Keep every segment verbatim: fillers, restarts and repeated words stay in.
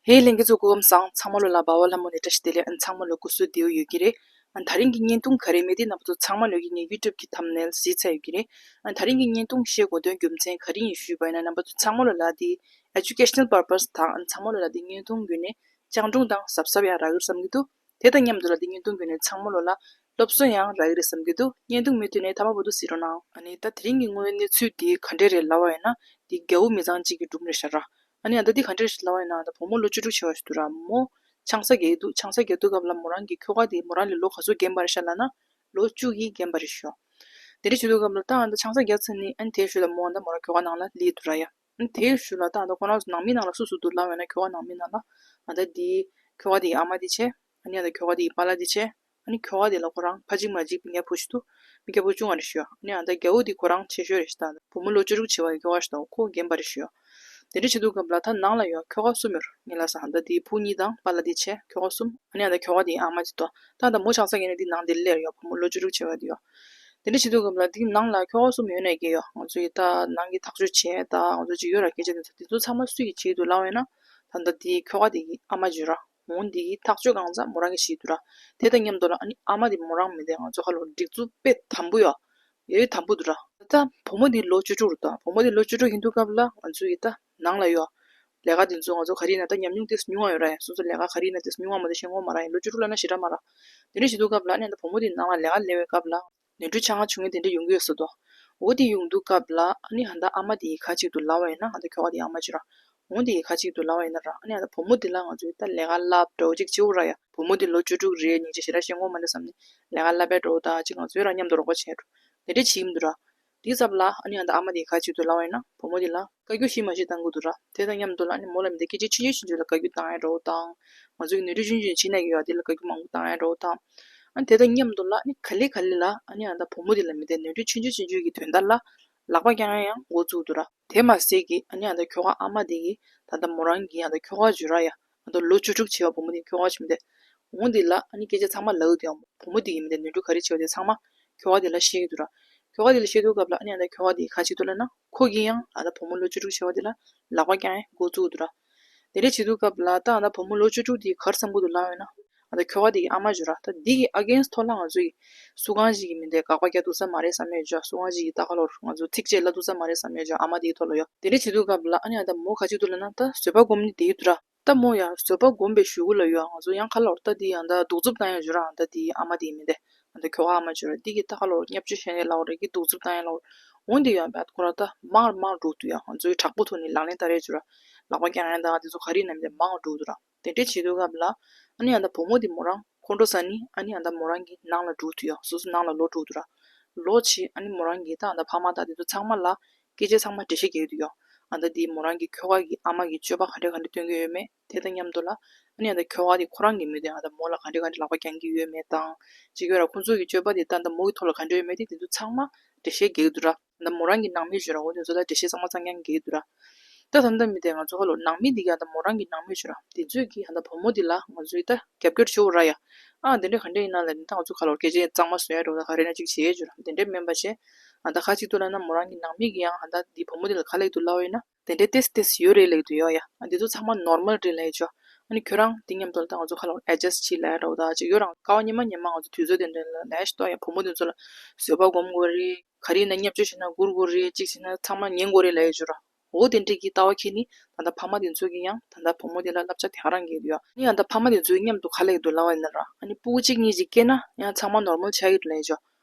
ཧེ་ལྷན་རྒྱས་ཚོ་སྐུ་ཁམས་བཟང་། ཚང་མ་ལོ་ལ་འབའ་བ་ལྷ་མོ་ནས་བཀྲ་ཤིས་བདེ་ལེགས། ཨ་ཚང་མ་ལོ་སྐུ་གཟུགས་བདེ་པོ་ཡོད་ཀྱི་རེད། ཨ་ད་རིང་གི་བརྙན་ཐུང་ག་རེ་མེད་དེ་རྣམ་པ་ཚོ་ཚང་མ་ལོ་གི་ངའི་YouTube་གི་thumbnail་གཟིགས་ཚར་ཡོད་ཀྱི་རེད། ཨ་ད་རིང་གི་བརྙན་ཐུང་བཤད་དགོས་དོན་རྒྱུ་མཚན་ག་རེ་ཡིན་ཞུས་པ་ཡིན་ན། རྣམ་པ་ཚོ་ཚང་མ་ལོ་ལ་དེ་educational purpose་དང་ཚང་མ་ལོ་ལ་དེ་བརྙན་ཐུང་བརྒྱུད་ནས་སྤྱང་གྲུང་དང་གཟབ་གཟབ་ཡང་རག་གི་རེད་བསམ་གྱི་འདུག་དེ་དང་མཉམ་དུ་ལ་དེ་བརྙན་ཐུང་བརྒྱུད་ནས་ཚང་མ་ལོ་ལ་སློབ་གསོ་ཡང་རག་གི་རེད་བསམ་གྱི་འདུག་བརྙན་ཐུང་མུ་མཐུད་ནས་མཐའ་མ་བར་དུ་གཟིགས་རོགས་གནང་། ཨ་ནི་ད་དེ་རིང་གི་དངོས་གནས་གནས་ཚུལ་དེ་ག་འདྲས་རེད་ལབ་པ་ཡིན་ན། དེ་རྒྱལ་པོ་མི་ཚང་གཅིག་གི་སྒྲུང་རེད་ཤག་ར། ཨ་ནི་ཨ་ད་འདི་ག་འདྲས་ཤག་ལབ་པ་ཡིན་ན། ཨ་ད་བུ་མོ་ལོ་བཅུ་དྲུག་བྱས་པ་ཞིག་འདུག་ར། མོ་ཆང་ས་རྒྱག་གི་འདུག་ཆང་ས་རྒྱག་དུས་སྐབས་ལ་མོ་རང་གི་ཁྱོ་ག་དེ་མོ་རང་ལས་ལོ་ག་ཚོད་རྒན་པ་རེད་ཤག་ལབ་ན། ལོ་བཅུ་གཉིས་རྒན་པ་རེད་ཤག་དེ་འདྲས་བྱེད་དུས་སྐབས་ལ་ད་ཨ་ད་ཆང་ས་རྒྱག་ཚར་ནས་ཨ་ནི་དེའི་ཤུལ་ལ་མོ་ཨ་ད་མོ་རང་ཁྱོ་ག་ནང་ལ་སླེབས་འདུག་ར་ཡ། ཨ་ནི་དེའི་ཤུལ་ལ་ད་ཨ་ད་ཁོ་རང་ཚོ་ནང་མི་ནང་ལ་སུ་སུ་འདུག་ལབ་པ་ཡིན་ན། ཁྱོ་ག་ནང་མི་ནང་ལ་ཨ་ད་དེ་ཁྱོ་ག་དེ་ཨ་མ་དེ་བྱས། ཨ་ནི་ཨ་ད་ཁྱོ་ག་དེ་པཱ་ལགས་དེ་བྱས། ཨ་ནི་ཁྱོ་ག་དེ་ལ་ཁོ་རང་ཕ་གཅིག་མ་གཅིག་སྤུན་ཀྱག་བུ་ཞིག་འདུག་སྤུན་ཀྱག་བུ་ཆུང་བ་རེད་ཤག་ཨ་ནི་ཨ་ད་རྒྱལ་པོ་དེ་ཁོ་རང་ཆེ་ཤོས་རེད་ཤག་ད་བུ་མོ་ལོ་བཅུ་དྲུག་བྱས་པ་ཡི་ཁྱོ་ག་ཞིག་འདུག་ཁོ་རྒན་པ་རེད་ཤག་དེ་འདྲ་བྱེད་དུས་སྐབས་ལ་ད་ནང་ལ་ཡ་ཁྱོ་ག་གསུམ་ཡོད་རེད། ངས་ལབ་ས་ཨ་ད་དེ་བུ་གཉིས་དང་པཱ་ལགས་དེ་བྱས་ཁྱོ་ག་གསུམ། ཨ་ནི་ཨ་ད་ཁྱོ་ག་དེ་ཨ་མ་དེ་དོ། ད་ཨ་ད་མོ་ཆང་ས་རྒྱག་ནས་དེ་ནང་དེ་སླེབས་ཡོད། བུ་མོ་ལོ་བཅུ་དྲུག་བྱས་པ་དེ་ཡོད། དེ་འདྲ་བྱེད་དུས་སྐབས་ལ་དེ་ནང་ལ་ཁྱོ་ག་གསུམ་ཡོད་ནའི་ཀྱེ་ཡོད། ང་ཚོ་ཡི་ད་ནང་གི་ཐག་གཅོད་བྱས་ད་ང་ཚོ་ཅིག་ཡོད་ར། སྐད་ཆ་དེ་ཚོ་དེ་ཚོ་ཚང་མ་སུ་ཡིས་བྱེད་ཀྱི་འདུག་ལབ་པ་ཡིན་ན། ད་ཨ་ད་དེ་ཁྱོ་ག་དེ་གི་ཨ་མ་ཅིག་ཡོད་ར། འོ་འདི་གི་ཐག་གཅོད་གང་ཚང་མོ་རང་གིས་བྱེད་ཀྱི་འདུག་ར། དེ་དང་མཉམ་དུ་ལ་ཨ་ནི་ཨ་མ་དེ་མོ་རང་མི་འདུག་ང་ཚོ་ཁ་ལོ་སྒྲིག་འཛུགས་དཔེ་དམ་པོ་ཡོད། ཡོད་དམ་པོ་འདུག་ར། ད་བུ་མོ་དེ་ལོ་བཅུ་དྲུག་རེད་ད། བུ་མོ་དེ་ལོ་བཅུ་དྲུག་ཡིན་དུས་སྐབས་ལ་ང་ཚོ་ཡི་ད་ནང་ལ་ཡོད། ལས་ཀ་དེ་ཚོ་ང་ཚོ་ག་རེ་ཡིན་ན་ད་ཉམས་མྱོང་དེ་ཉུང་བ་ཡོད་ར་ཡ། སོ་སོ་ལས་ཀ་ག་རེ་ཡིན་ན་དེ་ཉུང་བ་མ་གཏོགས་ཤེས་ཀྱི་མ་ར་ཡ། ལོ་བཅུ་དྲུག་ལབ་ན་ཞེ་དྲག་མ་ར། དེ་འདྲ་བྱེད་དུས་སྐབས་ལ་ཨ་ནི་ད་བུ་མོ་དེ་ནང་ལ་ལས་ཀ་སླེབས་པའི་སྐབས་ལ། ནོར་འཁྲུལ་ཆ་ཚང་བྱུང་མཁན་དེ་འདྲ་ཡོང་གི་ཡོད་ས་འདུག་འོ་དེ་ཡོང་དུས་སྐབས་ལ་ཨ་ནི་ཨ་ད་ཨ་མ་དེ་ཡི་ཁ་གཅིག་ཏུ་ལབ་པ་ཡིན་ན། ཨ་ད་ཁྱོ་ག་དེ་ཨ་མ་ཅིག་ར། འོ་དེ་ཡི་ཁ་གཅིག་ཏུ་ལབ་པ་ཡིན་ན་ར། ཨ་ནི་ཨ་ད་བུ་མོ་དེ་ལ་ང་ཚོས་ད་ལས་ཀ་བསླབ་འདྲ་བོ་ཅིག་བྱེད་དགོས་ར་ཡ། བུ་མོ་དེ་ལོ་བཅུ་དྲུག་རེད། སྙིང་རྗེ་ཞེ་དྲག་བྱེད་དགོས་མ་རེད་བསམ་ནས་ལས་ཀ་བསླབ་པའི་འདྲ་བོ་ད་ཅིག་ང་ཚོས་ར་མཉམ་དུ་རོགས་པ་བྱས་འགྲོ། དེ་འདྲ་བྱེད་ཀྱི་མི་འདུག་ར། དེའི་ཚབ་ལ་ཨ་ནི་ཨ་ད་ཨ་མ་དེ་ཡི་ཁ་གཅིག་ཏུ་ལབ་པ་ཡིན་ན་བུ་མོ་དེ་ལ་བཀའ་བཀྱོན་ཤིག་མ་ཤིག་བཏང་གི་འདུག་ར། དེ་དང་མཉམ་དུ་ལ་ཨ་ནི་མོ་ལ་མི་འདི་སྐད་ཆ་ཆུང་ཆུང་ཆུང་ཆུང་ལ་བཀའ་བཀྱོན་བཏང་ཡ་འདྲ་བོ་དང་། ང་ཚོ་གི་ནོར་འཁྲུལ་ཆུང་ཆུང་བྱེད་ན་གི་ཡོད་དེ་ལ་བཀའ་བཀྱོན་མང་པོ་བཏང་ཡ་འདྲ་བོ་དང་། ཨ་ནི་དེ་དང་མཉམ་དུ་ལ་ཨ་ནི་ག་ལེ་ག་ལེ་ལ་ཨ་ནི་ཨ་ད་བུ་མོ་དེ་ལ་མི་འདི་ནོར་འཁྲུལ་ཆུང་ཆུང་ཆུང་ཆུང་གི་དོན་དག་ལ་ལག་པ་བརྐྱང་ཡ་ཡང་འགོ་བཙུགས་འདུག་ར། དེ་མ་ཟད་ཀྱི་ཨ་ནི་ཨ་ད་ཁྱོ་ག་ཨ་མ་དེ་གི་ད་ལྟ་མོ་རང་གི་ཨ་ད་ཁྱོ་ག་ཅིག་ཡོད་ར་ཡ། ཨ་ད་ལོ་བཅུ་དྲུག་བྱས་པ་བུ་མོ་དེ་ཁྱོ་ག་ཅིག་མི་འདི། འོ་འདི་ལ་ཨ་ནི་སྐད་ཆ་ཚང་མ་ལབ་ཀྱི་འདུག་ཡ། བུ་མོ་དེ་གི་མི་འདི་ནོར་འཁྲུལ་ག་རེ་བྱས་པ་དེ་ཚང་མ་ཁྱོ་ག་དེ་ལ་བཤད་ཀྱི་འདུག་ར། ཁྱོ་ག་དེ་ལ་བཤད་དུས་སྐབས་ལ་ཨ་ནི་ཨ་ད་ཁྱོ་ག་དེ་གི་ཁ་གཅིག་ཏུ་ལབ་ན་ཁོ་གིས་ཡང་ཨ་ད་བུ་མོ་ལོ་བཅུ་དྲུག་བྱས་པ་དེ་ལ་ལག་པ་བརྐྱང་ཡ་འགོ་བཙུགས་འདུག་ར། དེ་འདྲ་བྱེད་དུས་སྐབས་ལ་ད་ཨ་ད་བུ་མོ་ལོ་བཅུ་དྲུག་དེ་ག་རེ་བསམ་གྱི་འདུག་ལབ་ཡོད་ན། ཨ་ད་ཁྱོ་ག་དེ་གི་ཨ་མ་ཅིག་ར། ད་འདི་གི་against་ཐོག་ལ་ང་ཚོ་ཡི་སུ་གང་ཞིག་གི་མི་འདི་དགག་པ་རྒྱག་ཐུབ་ས་མ་རེད་བསམ་ཡོད་ཅོ། སུ་གང་ཞིག་གི་ད་ཁ་ལོར་ང་ཚོ་ཚིག་གཅིག་ལབ་ཐུབ་ས་མ་རེད་བསམ་ཡོད་ཅོ། ཨ་མ་དེ་གི་ཐོག་ལ་ཡོད། དེ་འདྲ་བྱེད་དུས་སྐབས་ལ་ཨ་ནི་ཨ་ད་མོ་ག་ཅིག་འདུག་ལབ་ན་ད་བཟོད་པ་སྒོམ་ནི་དེ་གི་འདུག་ར། ད་མོ་ཡ་བཟོད་པ་སྒོམ་པའི་གཞུག་གུ་ལ་ཡོད། ང་ཚོ་ཡང་ཁ་ལོར་ད་དེ་ཡང་ད་གདུག་རྩུབ་བཏང་ཡ་ཅིག་ར། ཨ་ད་དེ་ཨ་མ་དེ་གི་མི་འདི། ཨ་ད་ཁྱོ་ག་ཨ་མ་ཅིག་ར། དེ་གི་ད་ཁ་ལོར་བརྙས་བཅོས་བྱས་ནས་ལབ་རེད་ཀྱི་གདུག་རྩུབ་བཏང་ཡ་ལབ་རེད། འོ་འདི་ཡང་བད་ཁོ་ར་ད་མང་རུ་མང་རུ་འགྲོ་འདུག་ཡ། ང་ཚོའི་དྲག་པོ་ཐོག་ནས་ལག་ལེན་བསྟར་ཡ་ཅིག་ར། ལག་པ་བརྐྱང་ཡ་ད་དེ་ཚོ་ག་རེ་ཡིན་ནའི་མི་འདི་མང་རུ་འགྲོ་འདུག་ར། དེ་འདྲ་བྱེད་དུས་སྐབས་ལ་ཨ་ནི་ཨ་ད་བུ་མོ་དེ་མོ་རང་ཁོང་ཁྲོ་ཟ་ནི་ཨ་ནི་ཨ་ད་མོ་རང་གི་ནང་ལ་འགྲོ་འདུག་ཡ། སོ་སོ་ནང་ལ་ལོག་འགྲོ་འདུག་ར། ལོག་བྱས་ཨ་ནི་མོ་རང་གི་ད་ཨ་ད་ཕ་མ་ད་དེ་ཚོ་ཚང་མ་ལ་སྐད་ཆ་ཚང་མ་འགྲེལ་བཤད་རྒྱག་གི་འདུག་ཡ། ཨ་ད་དེ་མོ་རང་གི་ཁྱོ་ག་གི་ཨ་མ་གི་སྤྱོད་པ་ག་འདྲ་ག་འདྲ་སྟོན་གྱི་ཡོད་མེད། དེ་དང་མཉམ་དུ་ལ་ཨ་ནི་ཨ་ད་ཁྱོ་ག་དེ་ཁོ་རང་གི་མི་འདི་ཨ་ད་མོ་ལ་ག་འདྲ་ག་འདྲ་ལག་པ་བརྐྱང་གི་ཡོད་མེད་དང་། ཅིག་ཡོད་ར། ཁོང་ཚོ་གི་སྤྱོད་པ་དེ་ད་ཨ་ད་མོ་གི་ཐོག་ལ་ག་འདྲ་ཡོད་མེད་དེ་དེ་ཚོ་ཚང་མ་འགྲེལ་བཤད་རྒྱག་གི་འདུག་ར། ད་མོ་རང་གི་ནང་མི་ཅིག་ར། འོ་དེ་ཚོ་ད་འགྲེལ་བཤད་གཙང་མ་གཙང་རྐྱང་རྒྱག་གི་འདུག་ར། ད་ད་ལྟ་མི་དེ་ང་ཚོ་ཁ་ལོ་ནང་མི་དེ་གི་ཨ་ད་མོ་རང་གི་ནང་མི་ཅིག་ར། དེ་ཚོས་གི་ཨ་ད་བུ་མོ་དེ་ལ་ང་ཚོས་ད་རྒྱབ་སྐྱོར་བྱེད་འོ་ར་ཡ། ཨ་དེ་འདྲ་ག་འདྲ་ཡིན་ན་ལབ་ནས་ད་ང་ཚོ་ཁ་ལོ་སྐད་ཆ་གཙང་མ་བཟོ་ཡ་འདྲ་བོ་ད་ག་རེ་ན་ཅིག་བྱེད་ཡ་ཅིག་ར། དེ་འདྲ་མིན་པ་བྱས་ཨ་ད་ཁ་ཅིག་ཏུ་ལབ་ན་མོ་རང་གི་ནང་མི་གི་ཡང་ཨ་ད་དེ་བུ་མོ་དེ་ལ་ག་ལབ་ཀྱི་འདུག་ལབ་པ་ཡིན་ན། དེ་འདྲ་ཏེས་ཏེས་ཡོད་རེད་ལབ་ཀྱི་འདུག་ཡ། ཨ་འདི་ཚོ་ཚང་མ་normal་རེད་ལབ་ཡ་ཅོ། ཨ་ནི་ཁྱོད་རང་དེ་མཉམ་དུ་ལ་ད་ང་ཚོ་ཁ་ལོ་adjust་བྱེད་ལབ་ཡ་འདྲ་བོ་ད་ཅིག་ཡོད་རང་། ཀ་བ་ཉི་མ་ཉི་མ་ང་ཚོ་དུས་ཚོད་དེ་འདྲ་ལ་ལབ་ཡ་ཞིག་ཏོ་ཡ། བུ་མོ་དེ་ཚོ་ལ་བཟོད་པ་སྒོམ་དགོས་རེད། ག་རེ་ཡིན་ན་བརྙས་བཅོས་བྱས་ན་སྒུར་དགོས་རེད། ཅིག་བྱས་ན་ཚང་མ་ཉན་དགོས་རེད་ལབ་ཡ་ཅོ་ར། འོ་དེ་འདྲས་ཀྱི་ལྟ་བ་འཁྱེར་ནི་ད་ལྟ་ཕ་མ་དེ་ཚོ་གིས་ཡང་ད་ལྟ་བུ་མོ་དེ་ལ་བསླབ་བྱ་དེ་ག་རང་སྐྱེལ་གྱི་འདུག་ཡ། ཨ་ནི་ཡང་ད་ཕ་མ་དེ་ཚོའི་མཉམ་དུ་ག་ལབ་ཀྱི་འདུག་ལབ་པ་ཡིན་ན་ར། ཨ་ནི་སྤུ་གུ་གཅིག་གཉིས་ཅིག་སྐྱེས་ན་ཡང་ཚང་མ་normal་ཆགས་ཀྱི་འདུག་ལབ་ཡ་ཅོ།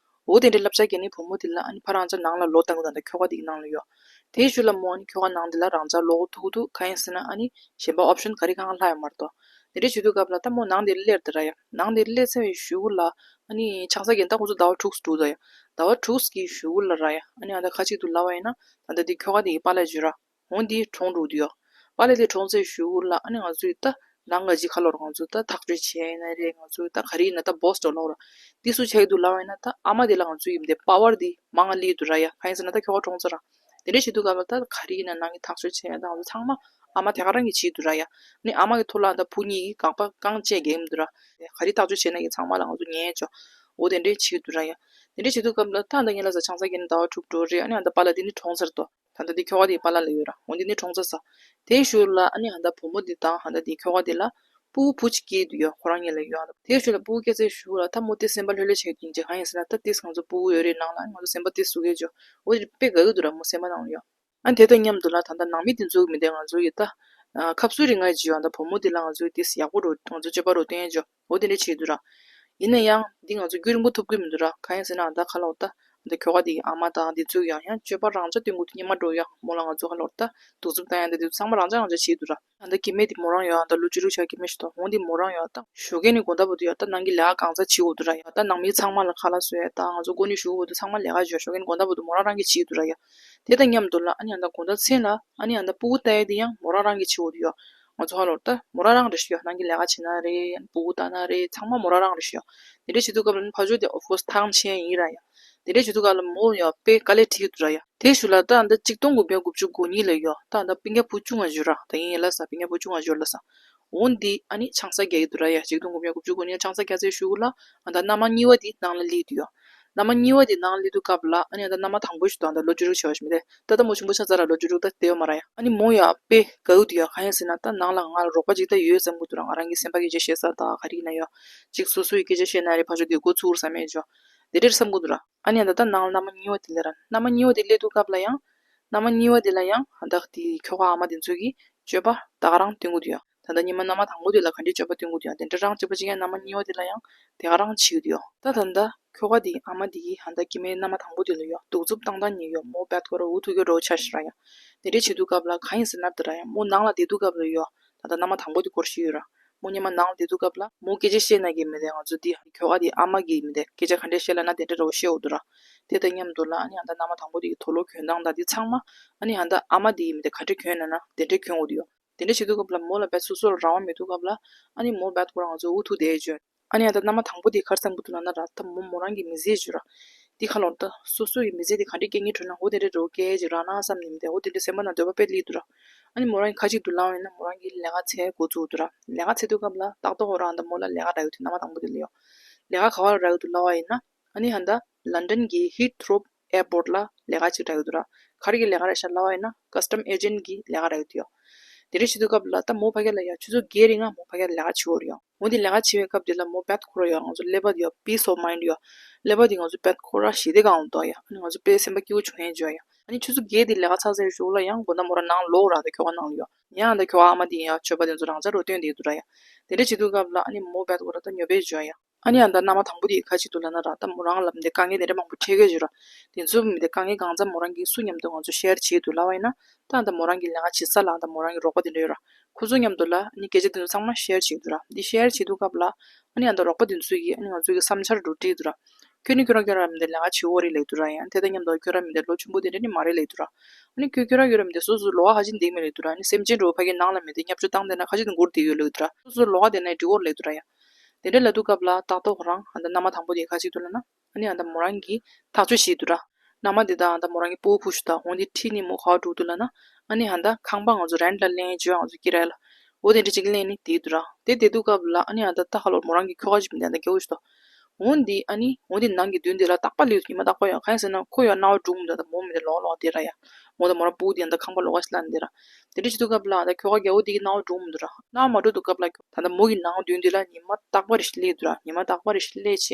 འོ་དེ་འདྲས་བསླབ་བྱ་སྐྱེལ་ནི་བུ་མོ་དེ་ལ་ཨ་ནི་ཕར་རང་ཅག་ནང་ལ་ལོག་བཏང་གི་འདུག་ད་ལྟ་ཁྱོ་ག་དེ་གི་ནང་ལ་ཡོད། དེའི་ཤུལ་ལ་མོ་ཨ་ནི་ཁྱོ་ག་ནང་དེ་ལ་རང་ཅག་ལོག་ཐུག་འདུག་གང་ཡིན་ཟེར་ན་ཨ་ནི་གཞན་པ་option་ག་རེ་གང་ལྷག་ཡོད་མ་རེད་དོ། དེ་འདྲས་བྱེད་དུས་སྐབས་ལ་ད་མོ་ནང་དེ་སླེབས་དེ་ར་ཡ། ནང་དེ་སླེབས་ཚར་བའི་གཞུག་གུ་ལ་ཨ་ནི་ཆང་ས་གིན་ད་ཁོ་ཚོ་ཟླ་བ་དྲུག་འགྲོ་འདུག་ཡ། ཟླ་བ་དྲུག་གི་གཞུག་གུ་ལ་ར་ཡ། ཨ་ནི་ཨ་ད་ཁ་ཅིག་ཏུ་ལབ་པ་ཡིན་ན་ད་ལྟ་དེ་ཁྱོ་ག་དེ་གི་པཱ་ལགས་ཅིག་ར། འོ་འདི་གྲོངས་འགྲོ་འདུག་ཡ། པཱ་ལགས་དེ་གྲོངས་ཚར་གཞུག་གུ་ལ་ཨ་ནི་ང་ཚོས་ད་ནང་ང་ཅིག་ཁ་ལོར་ང་ཚོས་ད་ཐག་གཅོད་བྱས་ཡིན་ན་རེད། ང་ཚོས་ད་ག་རེ་ཡིན་ན་ད་boss་འདྲ་ལོག་ར། འདི་སུ་ཆགས་ཀྱི་འདུག་ལབ་པ་ཡིན་ན་ད་ཨ་མ་དེ་ལ་ང་ཚོས་ཡིན་དེ་power་དེ་མང་ང་སླེབས་འདུག་ར་ཡ། གང་ཡིན་ཟེར་ན་ད་ཁྱོ་ག་གྲོངས་ཚར་ར། དེ་འདྲས་བྱེད་དུས་སྐབས་ལ་ད་ག་རེ་ཡིན་ན་ནང་གི་ཐག་གཅོད་བྱས་ཡ་ད་ང་ཚོ་ཚང་མ་ཨ་མ་དེ་ག་རང་གིས་བྱེད་འདུག་ར་ཡ། ཨ་ནི་ཨ་མ་གི་ཐོག་ལ་ད་བུ་གཉིས་ཀྱིས་དགག་པ་རྐང་བཅད་རྒྱག་གི་མི་འདུག་ར། ག་རེ་ཐག་གཅོད་བྱས་ན་གི་ཚང་མ་ལ་ང་ཚོ་ཉན་ཆོག་འོ་དེ་འདྲས་བྱེད་འདུག་ར་ཡ། དེ་འདྲས་བྱེད་དུས་སྐབས་ལ་ད་ཨ་ད་ངས་ལབ་ས་ཆང་ས་གིན་ཟླ་བ་དྲུག་འགྲོ་རེད། ཨ་ནི་ཨ་ད་པཱ་ལགས་དེ་ནི་གྲོངས་ཚར་ཏོ། ད་ལྟ་དེ་ཁྱོ་ག་དེ་པཱ་ལགས་ལ་ཡོད་ར། འོ་དེ་ནི་གྲོངས་ཚར་ས། དེའི་གཞུག་ལ་ཨ་ནི་ཨ་ད་བུ་མོ་དེ་དང་ཨ་ད་དེ་ཁྱོ་ག་དེ་ལ་སྤུ་གུ་བུ་གཅིག་སྐྱེས་འདུག་ཡ། ཁོ་རང་གཉིས་ལ་ཡོད་ཨ། དེའི་གཞུག་ལ་སྤུ་གུ་སྐྱེས་ཚར་གཞུག་ལ་ད་མོ་དེ་སེམས་པ་ལྷོད་ལྷོད་བྱེད་ཀྱི་ཡིན་ཟེར་ན། ད་ཏིས་ང་ཚོ་སྤུ་གུ་ཡོད་རེད། ནང་ལ་ང་ཚོ་སེམས་པ་ཏིས་ཟུག་གི་བྱོས། འོ་དེ་དཔེ་དགའ་གི་འདུག་ར། མོ་སེམས་པ་ནང་ལ་ཡོད། ཨ་དེ་དང་མཉམ་དུ་ལ་ད་ལྟ་ནང་མི་དེ་ཚོ་གི་མི་དེ་ང་ཚོ་ཡི་ད་ཨ་ཁབ་སུ་རི་ང་ཇི་ཡོད་ཨ། ད་བུ་མོ་དེ་ལ་ང་ཚོ་ཏིས་ཡག་པོ་འགྲོ། ང་ཚོ་སྤྱོད་པ་རོ་བསྟན་ཡ་བྱོས། འོ་དེ་འདྲ་བྱེད་འདུག་ར། ཡིན་ན་ཡང་འདི་ང་ཚོ་རྒྱུན་རིང་པོ་ཐུབ་ཀྱི་མི་འདུག་ར། གང་ཡིན་ཟེར་ན་ཨ་ད་ཁ་ལོག་ད་ཨ་ད་ཁྱོ་ག་དེ་ཨ་མ་དང་དེ་ཚོ་ཡང་ཡང་སྤྱོད་པ་རང་ཅག་སྟོན་གྱི་འདུག་སྙེ་མ་འགྲོ་ཡ། མོ་ལ་ང་ཚོ་ཁ་ལོག་ད་གདུག་རྩུབ་བཏང་ཡ་འདི་དེ་ཚང་མ་རང་ཅག་རང་ཅག་བྱེད་འདུག་ར། ཨ་ད་སྐྱེ་དམན་དེ་མོ་རང་ཡོད་ཨ། ད་ལོ་བཅུ་དྲུག་ཆགས་སྐྱེ་དམན་ཞིག་འདུག་འོ་འདི་མོ་རང་ཡོད་ཨ། ད་ཞོགས་ཀས་ནས་དགོང་དག་བར་དུ་ཡོད་ཨ། ད་ནང་གི་ལས་ཀ་གང་ཚ་བྱེད་དགོས་འདུག་ར། ཡོད་ཨ། ད་ནང་མི་ཚང་མ་ལ་ཁ་ལག་བཟོ་ཡ་ད་ང་ཚོ་སྒོ་ནས་ཞུ་དགོས་འདུག་ཚང་མ་ལས་ཀ་བྱོས། ཞོགས་ཀས་ནས་དགོང་དག་བར་དུ་མོ་རང་རང་གིས་བྱེད་འདུག་ར་ཡ། དེ་དང་མཉམ་དུ་ལ་ཨ་ནི་ཨ་ད་དགོང་དག་མཚན་ལ་ཨ་ནི་ཨ་ད་སྤུ་གུ་ལྟ་ཡ་དེ་ཡང་མོ་རང་རང་གིས་བྱེད་དགོས་འདུག་ཡ། ང་ཚོ་ཧ་ལོར་ད་མོ་རང་རང་རེད་ཤག་ཡ། ནང་གི་ལས་ཀ་བྱེད་ན་རེད། སྤུ་གུ་ལྟ་ན་རེད། ཚང་མ་མོ་རང་རང་རེད་ཤག་ཡ། དེ་འདྲ་བྱེད་དུས་སྐབས་ལ་ནི་ཕར་ཕྱོགས་དེ་of course་ཐང་ཆད་ཡིན་ར་ཡ། དེ་འདྲ་བྱེད་དུས་སྐབས་ལ་མོ་ཡ་དཔེ་དཀའ་ལས་འཕྲད་ཀྱི་འདུག་ར་ཡ། དེའི་གཞུག་ལ་ད་ཨ་ད་གཅིག་སྟོང་དགུ་བརྒྱ་དགུ་བཅུ་གོ་གཉིས་ལ་ཡོད་ད་ཨ་ད་སྤུན་ཀྱག་བུ་བཅུ་ང་བཞི་ར། ད་ཡིན་ཡིན་ལ་ས་སྤུན་ཀྱག་བུ་བཅུ་ང་བཞི་ལ་ས། འོ་འདི་ཨ་ནི་ཆང་ས་རྒྱག་གི་འདུག་ར་ཡ། གཅིག་སྟོང་དགུ་བརྒྱ་དགུ་བཅུ་གོ་གཉིས་ཆང་ས་རྒྱག་ཚེ་གཞུག་ལ་ཨ་ད་མནའ་མ་གཉིས་པ་དེ་ནང་ལ་སླེབས་འདུག་ཡ། མནའ་མ་གཉིས་པ་དེ་ནང་སླེབས་དུས་སྐབས་ལ་ཨ་ནི་ཨ་ད་མནའ་མ་དང་པོ་ཞིག་ཏུ་ཨ་ད་ལོ་བཅུ་དྲུག་བྱས་པ་ཞིག་མི་དེ་ད་ལྟ་མོ་ཆེན་པོ་ཆགས་ཚར་ར། ལོ་བཅུ་དྲུག་ད་བསྡད་ཡོད་མ་ར་ཡ། ཨ་ནི་མོ་ཡ་དཔེ་དགའ་གི་འདུག་ཡ། གང་ཡིན་ཟེར་ན་ད་ནང་ལ་ང་ལ་རོགས་པ་ཅིག་ད་ཡོད་བསམ་གི་འདུག་ར། ང་རང་གི་སེམས་པ་སྐད་ཆ་བཤད་ས་ད་ག་རེ་ཡིན་ན་ཡ། ཅིག་སོ་སོ་ཡི་སྐད་ཆ་བཤད་ན་རེད། ཕར་ཕྱོགས་དེ་འགོ་ཚུགས་བསམ་ཡས་ཅོ། དེ་འདྲ་བསམ་གི་འདུག་ར། ཨ་ནི་ཨ་ད་ད་ནང་ལ་མནའ་མ་གཉིས་པ་དེ་སླེབས་ར། མནའ་མ་གཉིས་པ་དེ་སླེབས་དུས་སྐབས་ལ་ཡང་། མནའ་མ་གཉིས་པ་དེ་ལ་ཡང་ཨ་ད་དེ་ཁྱོ་ག་ཨ་མ་དེ་ཚོ་གིས་སྤྱོད་པ་ད་ག་རང་སྟོན་གི་འདུག་ཡ། ད་ལྟ་ཉི་མ་མནའ་མ་དང་པོ་དེ་ལ་ག་འདྲའི་སྤྱོད་པ་སྟོན་གི་འདུག་ཡ། དེ་འདྲ་རང་གཅིག་པ་གཅིག་ཡང་མནའ་མ་གཉིས་པ་དེ་ལ་ཡང་དེ་ག་རང་བྱེད་ཀྱི་འདུག་ཡ། ད་ད་ལྟ་ཁྱོ་ག་དེ་ཨ་མ་དེ་གིས་ཨ་ད་སྐྱེ་དམན་མནའ་མ་དང་པོ་དེ་ལ་ཡ་གདུག་རྩུབ་བཏང་སྟངས་ཉིད་ཡ་མོ་རྦད་ཁོ་ར་འུ་ཐུག་གི་འགྲོ་ཆ་ཞིག་ར་ཡ། དེ་འདྲ་བྱེད་དུས་སྐབས་ལ་གང་ཡིན་ཟེར་ན་དེ་ར་ཡ་མོ་ནང་ལ་བསྡད་དུས་སྐབས་ལ་ཡ། ད་ལྟ་མནའ་མ་དང་པོ་དེ་སྐོར་ཞུས་ཡོད་ར། མོ་སྔོན་མ་ནང་ལ་བསྡད་དུས་སྐབས་ལ་མོ་སྐད་ཆ་བཤད་ན་གི་མི་དེ་ང་ཚོ་དེ་ཁྱོ་ག་དེ་ཨ་མ་གི་མི་དེ་སྐད་ཆ་ག་འདྲ་བཤད་ལབ་ན་དེ་འདྲ་ར་བ་བཤད་འོ་དུ་ར། དེ་དང་མཉམ་དུ་ལ་ཨ་ནི་ཨ་ད་མནའ་མ་དང་པོ་དེ་གི་དུག་ལོག་གྱོན་སྟངས་དང་དེ་ཚང་མ་ཨ་ནི་ཨ་ད་ཨ་མ་དེ་ཡི་མི་དེ་ག་འདྲ་གྱོན་ན་ན་དེ་འདྲ་གྱོན་འོ་དུ་ཡོད། དེ་འདྲ་བྱེད་དུས་སྐབས་ལ་མོ་ལ་རྦད་སོ་སོ་ལ་རང་དབང་མེད་དུས་སྐབས་ལ་ཨ་ནི་མོ་རྦད་ཁོ་རང་ང་ཚོ་འུ་ཐུག་བསྡད་ཡོད། ཨ་ནི་ཨ་ད་མནའ་མ་དང་པོ་དེ་ག་རེ་བསམ་གི་འདུག་ལབ་ན་ར། ད་མོ་མོ་རང་གི་མི་ཚེ་ཞུ་ར། འདི་ཁ་ལོར་ད་སོ་སོ་ཡི་མི་ཚེ་དེ་ག་འདྲ་སྐྱེལ་སྙིང་བྲོ་ན་འོ་དེ་འདྲ་རོ་སྐྱེལ་ཅིག་རག་ན་བསམ་ནས་མི་དེ་འོ་དེ་འདྲ་སེམས་པ་ན་འདོད་པ་དཔེ་སླེབས་འདུག་ར། ཨ་ནི་མོ་རང་གི་ཁ་ཅིག་ཏུ་ལབ་པ་ཡིན་ན་མོ་རང་གི་ལས་ཀ་ཚད་འགོ་བཙུགས་འདུག་ར། ལས་ཀ་ཚད་དུས་སྐབས་ལ་ཏག་ཏག་འོ་ར་ཨ་ད་མོ་ལ་ལས་ཀ་རག་ཡོད་དུས་མནའ་མ་དང་པོ་དེ་ལ་ཡོད། ལས་ཀ་ག་བ་རག་ཡོད་དུ་ལབ་པ་ཡིན་ན། ཨ་ནི་ཧན་ད་ལན་ཌན་གྱི་ཧི་ཐྲོ་ཨེར་པོར་ལ་ལས་ཀ་ཅིག་རག་ཡོད་དུ་ར། ག་རེ་གི་ལས་ཀ་རེད་ཤག་ལབ་པ་ཡིན་ན་ཀ་སི་ཊམ་ཨེ་ཇེན་གྱི་ལས་ཀ་རག་ཡོད་དུ་ཡོད། དེ་འདྲ་བྱེད་དུས་སྐབས་ལ་ད་མོ་ཕ་གི་ལ་ཡ་ཆུ་ཚོད་བརྒྱད་རིང་ང་མོ་ཕ་གི་ལ་ལས་ཀ་བྱེད་འོ་རེད་ཡ། འོ་དེ་ལས་ཀ་བྱེད་པའི་སྐབས་དེ་ལ་མོ་རྦད་ཁོ་ར་ཡ་ང་ཚོ་ཀླད་པ་དེ་ཡ་པིས་ཨོཕ་མའིན་ཌི་ཡ། ཀླད་པ་དེ་ང་ཚོ་རྦད་ཁོ་ར་ཞི་བདེ་གང་ལ་འདུག་ཡ། ཨ་ནི་ང་ཚོ་དཔེ་སེམས་པ་སྐྱིད་པོ་བྱུང་ཡ་འཇོ་ཡ། ཨ་ནི་ཆུ་ཚོད་བརྒྱད་དེ་ལས་ཀ་ཚར་ཚར་ཞོགས་ལ་ཡང་དགོང་དག་མོ་ར་ནང་ལོག་ར་ད་ཁྱོ་ག་ནང་ལ་ཡོད། ཡང་ད་ཁྱོ་ག་ཨ་མ་དེ་ཡ་ཆོས་པ་དེ་ཚོ་རང་ཅག་རོ་སྟོན་དེ་འདུག་ར་ཡ། དེ་འདྲ་བྱེད་དུས་སྐབས་ལ་ཨ་ནི་མོ་རྦད་ཁོ་ར་ད་ཉོབ་པའི་འཇོ་ཡ། ཨ་ནི་ཨ་ད་མནའ་མ་དང་པོ་དེ་ག་ཅིག་ཏུ་ལབ་ན་ར་ད་མོ་རང་ལ་མི་དེ་དཀའ་ངལ་དེ་འདྲ་མང་པོ་འཕྲད་ཀྱི་ཡོད་ར། དེ་ཚོ་མི་དེ་དཀའ་ངལ་གང་ཚ་མོ་རང་གིས་སུ་མཉམ་དུ་ང་ཚོ་ཤེར་བྱེད་དུ་ལབ་པ་ཡིན་ན། ད་ཨ་ད་མོ་རང་གི་ལས་ཀ་བྱེད་ས་ལ་ཨ་ད་མོ་རང་གི་རོགས་པ་དེ་འདྲ་ཡོད་ར། ཁོ་ཚོ་མཉམ་དུ་ལ་ཨ་ནི་སྐད་ཆ་དེ་ཚོ་ཚང་མ་ཤེར་བྱེད་དུ་ར། འདི་ཤེར་བྱེད་དུས་སྐབས་ལ་ཨ་ནི་ཨ་ད་རོགས་པ་དེ་ཚོ་གིས་ཨ་ནི་ང་ཚོ་གི་བསམ་འཆར་འགྲོ་དྲིས་དུ་ར། ཁྱོད་ནི་ཁྱོད་རང་ཁྱོད་རང་མི་དེ་ལས་ཀ་བྱེད་འོ་རེད་ལབ་དུ་ར། ཡང་དེ་དང་མཉམ་དུ་ཁྱོད་རང་མི་དེ་ལོ་ཆུང་པོ་དེ་འདྲ་ནི་མ་རེད་ལབ་དུ་ར། ཨ་ནི་ཁྱོད་ཁྱོད་རང་ཁྱོད་རང་མི་དེ་སོ་སོ་ལོ་ག་ཧ་ཅིག་འདེགས་མེད་ལབ་དུ་ར། ཨ་ནི་སེམས་ཅན་འགྲོ་ཕ་གི་ནང་ལ་མི་དེ་བརྙས་བཅོས་བཏང་དེ་ན་ཁ་ཅིག་དེ་མགོར་དེ་ཡོད་ལབ་དུ་ར། སོ་སོ་ལོ་ག་དེ་ན་འགྲིག་འོ་ལབ་དུ་ར་ཡ། དེ་འདྲ་ལབ་དུས་སྐབས་ལ་ཏག་ཏག་ཁོ་རང་ཨ་ད་མནའ་མ་དང་པོ་དེ་ག་ཅིག་ཏུ་ལབ་ན། ཨ་ནི་ཨ་ད་མོ་རང་གིས་ཐག་གཅོད་བྱེད་དུ་ར། མནའ་མ་དེ་དང་ཨ་ད་མོ་རང་གི་སྤུ་གུ་བུ་ཞིག་དང་འོ་དེ་ཁྲིད་ནི་མོ་ག་བ་འགྲོ་དུ་ལབ་ན། ཨ་ནི་ཨ་ད་ཁང་པ་ང་ཚོ་རེན་ཊི་ལ་ལེན་བྱོས་ང་ཚོ་ཀི་ར་ལ། འོ་དེ་འདྲ་ཅིག་ལེན་ནི་དེ་དུ་ར། དེ་དེ་དུས་སྐབས་ལ་ཨ་ནི་ཨ་ད་ད་ཧ་ལོ་མོ་རང་གི་ཁྱོ་ག་ཅིག་མི་དེ་ཨ་ད་སྐྱེ་བོ་ཞིག་དང་། འོ་འདི་ཨ་ནི་འོ་འདི་ནང་གི་མདུན་དེ་ལ་རྟག་པ་ལུས་ཉི་མ་རྟག་པ་ཡོང་གང་ཡིན་ཟེར་ན་ཁོ་ཡང་རྣ་བ་འགྲོ་མི་འདུག་ད་མོ་མི་དེ་ལོག་ལོག་དེ་ར་ཡ། མོ་དང་མོ་རང་སྤུ་གུ་དེ་ཨ་ད་ཁང་པ་ལོག་ག་ཞིག་ལ་ནི་དེ་ར། དེ་འདྲ་བྱེད་དུས་སྐབས་ལ་ཨ་ད་ཁྱོ་ག་རྒྱལ་པོ་དེ་གི་རྣ་བ་འགྲོ་མི་འདུག་ར། རྣ་བ་མ་འགྲོ་དུས་སྐབས་ལ་ད་ལྟ་མོ་གི་ནང་མདུན་དེ་ལ་ཉི་མ་རྟག་པ་རེ་ཞིག་སླེབས་འདུག་ར། ཉི་མ་རྟག་པ་རེ་ཞིག་སླེབས་བྱས་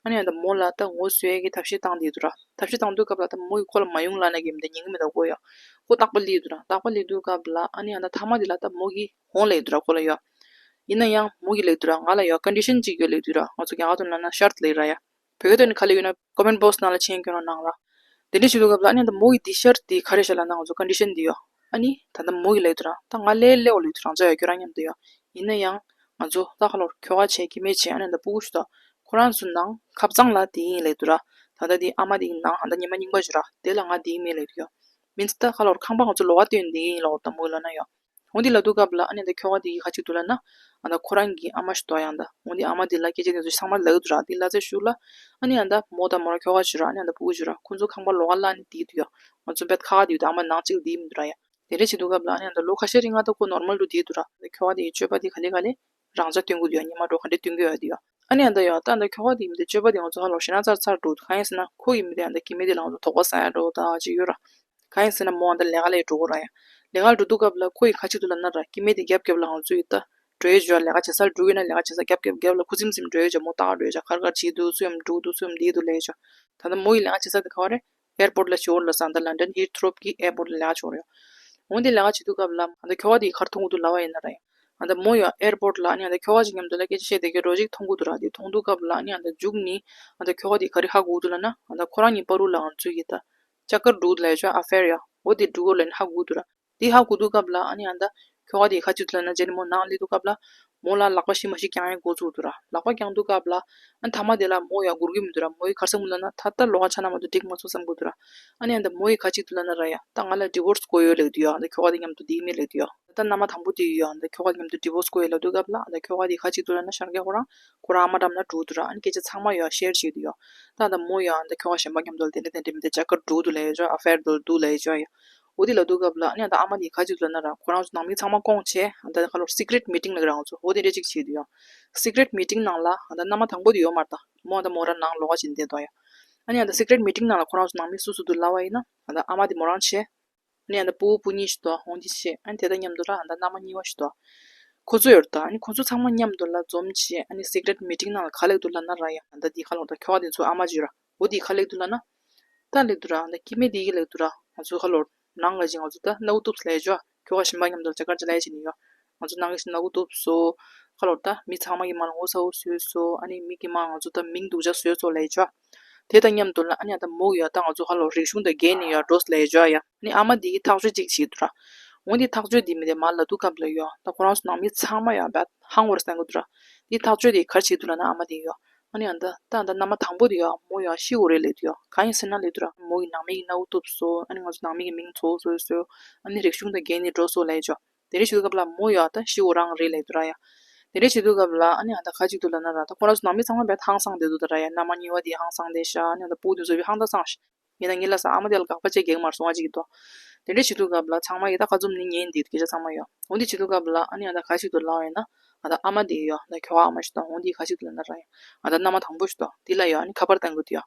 ཨ་ནི་ཨ་ད་མོ་ལ་ད་ངོ་བཟོ་ཡས་ཀྱི་ཐབས་ཤེས་བཏང་བསྡད་འདུག་ར། ཐབས་ཤེས་བཏང་དུས་སྐབས་ལ་ད་མོ་གིས་ཁོ་ལ་མ་ཡོང་ལབ་ན་གི་མི་དེ་ཉན་གི་མི་འདུག་གོ་ཡ། ཁོ་རྟག་པ་སླེབས་འདུག་ར། རྟག་པ་སླེབས་དུས་སྐབས་ལ་ཨ་ནི་ཨ་ད་ཐ་མ་དེ་ལ་ད་མོ་གིས་འོང་ལབ་འདུག་ར་ཁོ་ལ་ཡ། ཡིན་ན་ཡང་མོ་གིས་ལབ་འདུག་ར། ང་ལ་ཡ་ཀོན་ཌི་ཤན་གཅིག་ཡོད་ལབ་འདུག་ར། ང་ཚོ་རྒྱ་གར་དུ་ལབ་ན་ཤར་ཏི་ལབ་ར་ཡ། བོད་སྐད་ཐོག་ནས་ག་ལབ་ཡོད་ན་ཀོ་མེན་ཊི་བོག་སི་ནང་ལ་མཆན་སྐྱོན་རོགས་གནང་ར། དེ་འདྲ་བྱེད་དུས་སྐབས་ལ་ཨ་ནི་ད་མོ་གི་ཊི་ཤར་ཊི་དེ་ག་རེ་བྱས་ལབ་ན་ང་ཚོ་ཀོན་ཌི་ཤན་འདི་ཡོད། ཨ་ནི་ད་ལྟ་མོ་གིས་ལབ་འདུག་ར། ད་ང་ལས་སླེབས་འོ་ལབ་འདུག་རང་ཅག་ཡོད་ཁྱོད་རང་མཉམ་དུ་ཡོད། ཡིན་ན་ཡང་ང་ཚོ་ད་ཁ་ལོར་ཁྱོ་ག་བྱས་སྐྱེ་དམན་བྱས་ཨ་ནི་ད་སྤུ་གུ་ཞིག་དང་ཁོ་རང་ཚོ་ནང་ཁབ་ཚང་ལ་དེ་ཡིན་ལབ་འདུག་ར། ད་ལྟ་དེ་ཨ་མ་དེ་ནང་ད་ལྟ་ཉི་མ་རྙིང་པ་ཞིག་ར་དེ་ལ་ང་དེ་ཡིན་མིན་ལབ་འདུག་ཡོད། མིན་ད་ཁ་ལོར་ཁང་པ་ང་ཚོ་ལོགས་ཀ་སྟོན་དེ་ཡིན་ལབ་འོ་ད་མོ་གིས་ལབ་ན་ཡོད། འོ་འདི་ལབ་དུས་སྐབས་ལ་ཨ་ནི་ད་ཁྱོ་ག་དེ་གིས་ག་ཅིག་འདུག་ལབ་ན། ཨ་ད་ཁོ་རང་གི་ཨ་མ་ཞིག་འདུག་ཡང་ད་འོ་འདི་ཨ་མ་དེ་ལ་སྐད་ཆ་དེ་ཚོ་ཚང་མ་ལབ་འདུག་ར། འདི་ལབ་ཚར་གཞུག་ལ་ཨ་ནི་ཨ་ད་མོ་དང་མོ་རང་ཁྱོ་ག་ཞིག་ར་ཨ་ནི་ཨ་ད་སྤུ་གུ་ཞིག་ར་ཁོ་ཚོ་ཁང་པ་ལོགས་ཀ་ལ་ཨ་ནི་བསྡད་འདུག་ཡ། ང་ཚོ་བེད་ཁ་ཁ་བསྡད་འདུག་ཨ་མ་ནང་གཅིག་བསྡད་མི་འདུག་ར་ཡ། དེ་འདྲ་བྱེད་དུས་སྐབས་ལ་ཨ་ནི་ཨ་ད་ལོ་ཁ་ཤས་རིང་ང་ད་ཁོ་ནོར་མལ་དུ་བསྡད་འདུག་ར། ད་ཁྱོ་ག་དེ་གི་སྤྱོད་པ་དེ་ག་ལེ་ག་ལེ་རང་ཅག་སྟོན་གི་འདུག་ཡ། ཉི་མ་འགྲོ་ག་འདྲ་སྟོན་གི་ཡོད་འདུག་ཡ། ཨ་ནི་ཨ་ད་ཡ་ད་ཨ་ད་ཁྱོ་ག་དེ་མི་དེ་སྤྱོད་པ་དེ་ང་ཚོ་ཧ་ལོ་ཞེ་དྲག་ཚར་ཚར་འགྲོ་འདུག་གང་ཡིན་ཟེར་ན་ཁོ་གི་མི་དེ་ཨ་ད་སྐྱེ་དམན་དེ་ལ་ང་ཚོ་དོགས་པ་ཟ་ཡ་འགྲོ་ད་ཅིག་ཡོད་ར། གང་ཡིན་ཟེར་ན་མོ་ཨ་ད་ལས་ཀ་ལས་འགྲོ་གོ་ར་ཡ། ལས་ཀ་ལས་འགྲོ་དུས་སྐབས་ལ་ཁོ་ཡི་ག་ཅིག་འདུག་ལབ་ན་ར་སྐྱེ་དམན་དེ་རྒྱབ་རྒྱབ་ལ་ང་ཚོ་ཡི་ད་འགྲོ་ཡས་བྱོས་ལས་ཀ་བྱེད་སར་འགྲོ་གི་ན་ལས་ཀ་བྱེད་ས་རྒྱབ་རྒྱབ་རྒྱབ་ལ་ཁུ་སིམ་སིམ་འགྲོ་ཡས་བྱོས་མོ་ཏག་འགྲོ་ཡས་བྱོས་གར་གར་བྱེད་འདུག་སུ་ཡམ་འགྲོ་འདུག་སུ་ཡམ་བསྡད་འདུག་ལས་བྱོས། ད་ལྟ་མོ་ཡི་ལས་ཀ་བྱེད་ས་དེ་ག་བ་རེད། ཨེར་པོར་ལ་ཞོར་ལ་ས་ད་ལན་ཌན་ཧི་ཐ་རོ་གི་ཨེར་པོར་ལ་ལས་ཀ་བྱེད་རེད། འོན་ཏེ་ལས་ཀ་བྱེད་དུས་སྐབས་ལ་ཨ་ད་ཁྱོ་ག་དེ་གར་མཐོང་གི་འདུག་ལབ་པ་ཡིན་ན་ར་ཡ། ཨ་ད་མོ་ཡ་ཨེར་པོར་ལ་ཨ་ནི་ཨ་ད་ཁྱོ་ག་ཅིག་མཉམ་དུ་ལ་སྐད་ཆ་བཤད་བསྡད་ཀྱི་རོ་ཅིག་མཐོང་གི་འདུག་ར། དེ་མཐོང་དུས་སྐབས་ལ་ཨ་ནི་ཨ་ད་མཇུག་ནི་ཨ་ད་ཁྱོ་ག་དེ་ག་རེ་ཧ་གོ་གི་འདུག་ལབ་ན་ཨ་ད་ཁོ་རང་གཉིས་བར་དུ་ལ་ང་ཚོ་ཡི་ད་ཅ་ཀར་འགྲོ་གི་འདུག་ལབ་ཡས་བྱོས་ཨ་ཕེར་ཡ། འོ་དེ་འགྲོ་གི་ལབ་ནི་ཧ་གོ་གི་འདུག་ར། དེ་ཧ་གོ་དུས་སྐབས་ལ་ཨ་ནི་ཨ་ད་ཁྱོ་ག་དེ་ག་ཅིག་འདུག་ལབ་ན་རྗེས་ནི་མོ་ནང་སླེབས་དུས་སྐབས་ལ་མོ་ལ་ལག་པ་ཤི་མ་ཤི་བརྐྱང་ཡས་འགོ་བཙུགས་འདུག་ར། ལག་པ་བརྐྱང་དུས་སྐབས་ལ་ཨ་མཐའ་མ་དེ་ལ་མོ་ཡ་སྒུར་གི་མི་འདུག་ར། མོ་ཡི་གར་སོང་ལབ་ན་ད་ལྟ་ལོགས་ཀ་ཆ་ན་མ་གཏོགས་འགྲིག་མ་སོང་བསམ་གི་འདུག་ར། ཨ་ནི་ཨ་ད་མོ་ཡི་ག་ཅིག་འདུག་ལབ་ན་ར་ཡ་ད་ང་ལ་ཌི་བོར་སི་དགོས་ཡོད་ལབ་ཀྱི་འདུག་ཡ། ཨ་ད་ཁྱོ་ག་དེ་མཉམ་དུ་བསྡད་མེད་ལབ་ཀྱི་འདུག་ཡ། ད་མནའ་མ་དང་པོ་དེ་ཡོད་ཡ། ཨ་ད་ཁྱོ་ག་དེ་མཉམ་དུ་ཌི་བོར་སི་དགོས་ཡོད་ལབ་དུས་སྐབས་ལ་ཨ་ད་ཁྱོ་ག་དེ་ག་ཅིག་འདུག་ལབ་ན་ཤར་རྒྱག་ཁོ་རང་ཁོ་རང་ཨ་མ་འགྲམ་ན་འགྲོ་འདུག་ར། ཨ་ནི་སྐད་ཆ་ཚང་མ་ཡོད་ཤེར་བྱེད་འདུག་ཡ། ད་ཨ་ད་མོ་ཡ་ཨ་ད་ཁྱོ་ག་གཞན་པ་མཉམ་དུ་དེ་འདྲ་དེ་འདྲ་མི་འདུག་ཅ་ཀར་འགྲོ་འདུག་ལབ་ཡོད་ཅོ། ཨ་ཕེར་འགྲོ་འདུག་ལབ་ཡོད་ཅོ་ཡ། འོ་དེ་ལབ་དུས་སྐབས་ལ་ཨ་ནི་ཨ་ད་ཨ་མ་དེ་ག་ཅིག་འདུག་ལབ་ན་ར་ཁོ་རང་ཚོ་ནང་མི་ཚང་མ་བསྐོངས་བྱས་ཨ་ད་ཁ་ལོར་སི་ཀི་རེཊ་མི་ཊིང་ལབ་ཀྱི་ར། ང་ཚོ་འོ་དེ་འདྲ་ཅིག་བྱེད་འདུག་ཡ། སི་ཀི་རེཊ་མི་ཊིང་ནང་ལ་ཨ་ད་མནའ་མ་དང་པོ་དེ་ཡོད་མ་རེད། ད་མོ་ཨ་ད་མོ་རང་ནང་ལོགས་ཀ་ཅིག་བསྡད་འདུག་ཡ། ཨ་ནི་ཨ་ད་སི་ཀི་རེཊ་མི་ཊིང་ནང་ལ་ཁོ་རང་ཚོ་ནང་མི་སུ་སུ་འདུག་ལབ་པ་ཡིན་ན་ཨ་ད་ཨ་མ་དེ་མོ་རང་བྱས། ཨ་ནི་ཨ་ད་སྤོ་བོ་སྤོ་ཉིད་ཞིག་འདུག་འོ་འདི་བྱས། ཨ་ནི་དེ་དང་མཉམ་དུ་ར་ཨ་ད་མནའ་མ་གཉིས་པ་ཞིག་འདུག་ཁོ་ཚོ་ཡོད་རེད། ད་ཨ་ནི་ཁོ་ཚོ་ཚང་མ་མཉམ་དུ་ལ་འཛོམས་བྱས་ཨ་ནི་སི་ཀི་རེཊ་མི་ཊིང་ནང་ལ་ག་ལབ་ཀྱི་འདུག་ལབ་ན་ར་ཡ། ཨ་ད་འདི་ཁ་ལོར་ད་ཁྱོ་ག་དེ་ཚོ་ཨ་མ་ཅིག་ཡོད་ར། འོ་འདི་ག་ལབ་ཀྱི་འདུག་ལབ་ན། ད་ལབ་ཀྱི་འདུག་ར། ཨ་ད་སྐྱེ་དམན་འདི་གིས་ལབ་ཀྱི་འདུག་ར། ང་ཚོ་ཁ་ལོར་ནང་ལ་ཅིག་ང་ཚོ་ད་སྣ་བུག་གཏུབས་ལབ་ཡས་ཅོ། ཁྱོ་ག་གཞན་པ་མཉམ་དུ་ལ་ཅ་ཀར་ཅིག་ལབ་ཡས་ཅིག་ནི་ཡོད། ང་ཚོ་ནང་གི་སྣ་བུག་གཏུབས་སོང་། ཁ་ལོར་ད་མི་ཚང་མ་གི་མ་ལ་ངོ་ཚ་བོ་བཟོས་སོང་། ཨ་ནི་མི་གི་མ་ང་ཚོ་ད་མིང་སྡུག་ཅག་བཟོས་སོང་ལབ་ཡས་ཅོ། དེ་དང་མཉམ་དུ་ལ་ཨ་ནི་ཨ་ད་མོ་ཡ་ད་ང་ཚོ་ཁ་ལོར་རིག་གཞུང་དང་འགལ་ནི་ཡ་འགྲོ་སོང་ལབ་ཡས་ཅོ་ཡ། ཨ་ནི་ཨ་མ་འདི་གིས་ཐག་གཅོད་ཅིག་བྱེད་འདུག་ར། འོ་འདི་ཐག་གཅོད་འདི་མི་དེ་མ་ལབ་དུས་སྐབས་ལ་ཡ་ད་ཁོ་རང་ཚོ་ནང་མི་ཚང་མ་ཡ་བད་ཧང་བོར་སྟོན་གི་འདུག་ར། འདི་ཐག་གཅོད་འདི་ག་རེ་བྱེད་འདུག་ལབ་ན་ཨ་མ་འདི་ཡ། ཨ་ནི་ཨ་ད་ད་ཨ་ད་མནའ་མ་དང་པོ་དེ་ཡ་མོ་ཡ་ཤི་འོ་རེད་ལབ་དུས་ཡ། གང་ཡིན་ཟེར་ན་ལབ་དུས་ར་མོ་གི་ནང་མི་གི་སྣ་བུག་གཏུབས་སོང་། ཨ་ནི་ང་ཚོ་ནང་མི་གི་མིང་ཚོ་བཟོས་སོང་། ཨ་ནི་རིག་གཞུང་དང་འགལ་ནི་འགྲོ་སོང་ལབ་ཡས་ཅོ། དེ་འདྲ་བྱེད་དུས་སྐབས་ལ་མོ་ཡ་ད་ཤི་འོ་རང་རེད་ལབ་དུས་ར་ཡ། དེ་འདྲ་བྱེད་དུས་སྐབས་ལ་ཨ་ནི་ཨ་ད་ག་ཅིག་འདུག་ལབ་ན་ར་ད་ཁོ་རང་ཚོ་ནང་མི་ཚང་མ་བད་ཧང་སངས་བསྡད་འདུག་ད་ར་ཡ། མནའ་མ་གཉིས་པ་དེ་ཧང་སངས་བསྡད་ཤག་ཨ་ནི་ཨ་ད་སྤོ་བོ་དེ་ཚོ་བད་ཧང་ད་སངས་ཤག་ངས་ད་ངས་ལབ་ས་ཨ་མ་དེ་ལ་དགག་པ་བྱེད་གི་མ་རེད་གསུང་བ་ཅིག་འདུག་དེ་འདྲ་བྱེད་དུས་སྐབས་ལ་ཚང་མ་ཡི་ད་ཁ་བཙུམ་ནི་ཉན་འདུག་སྐད་ཆ་ཚང་མ་ཡ། འོ་འདི་བྱེད་དུས་སྐབས་ལ་ཨ་ནི་ཨ་ད་ག་ཅིག་འདུག་ལབ་པ་ཡིན་ན་ཨ་ད་ཨ་མ་དེ་ཡ་ད་ཁྱོ་ག་ཨ་མ་ཞིག་འདུག་འོ་འདི་ག་ཅིག་འདུག་ལབ་ན་ར་ཡ། ཨ་ད་མནའ་མ་དང་པོ་ཞིག་འདུག་དེ་ལ་ཡ་ཨ་ནི་ཁ་པར་བཏང་གི་འདུག་ཡ།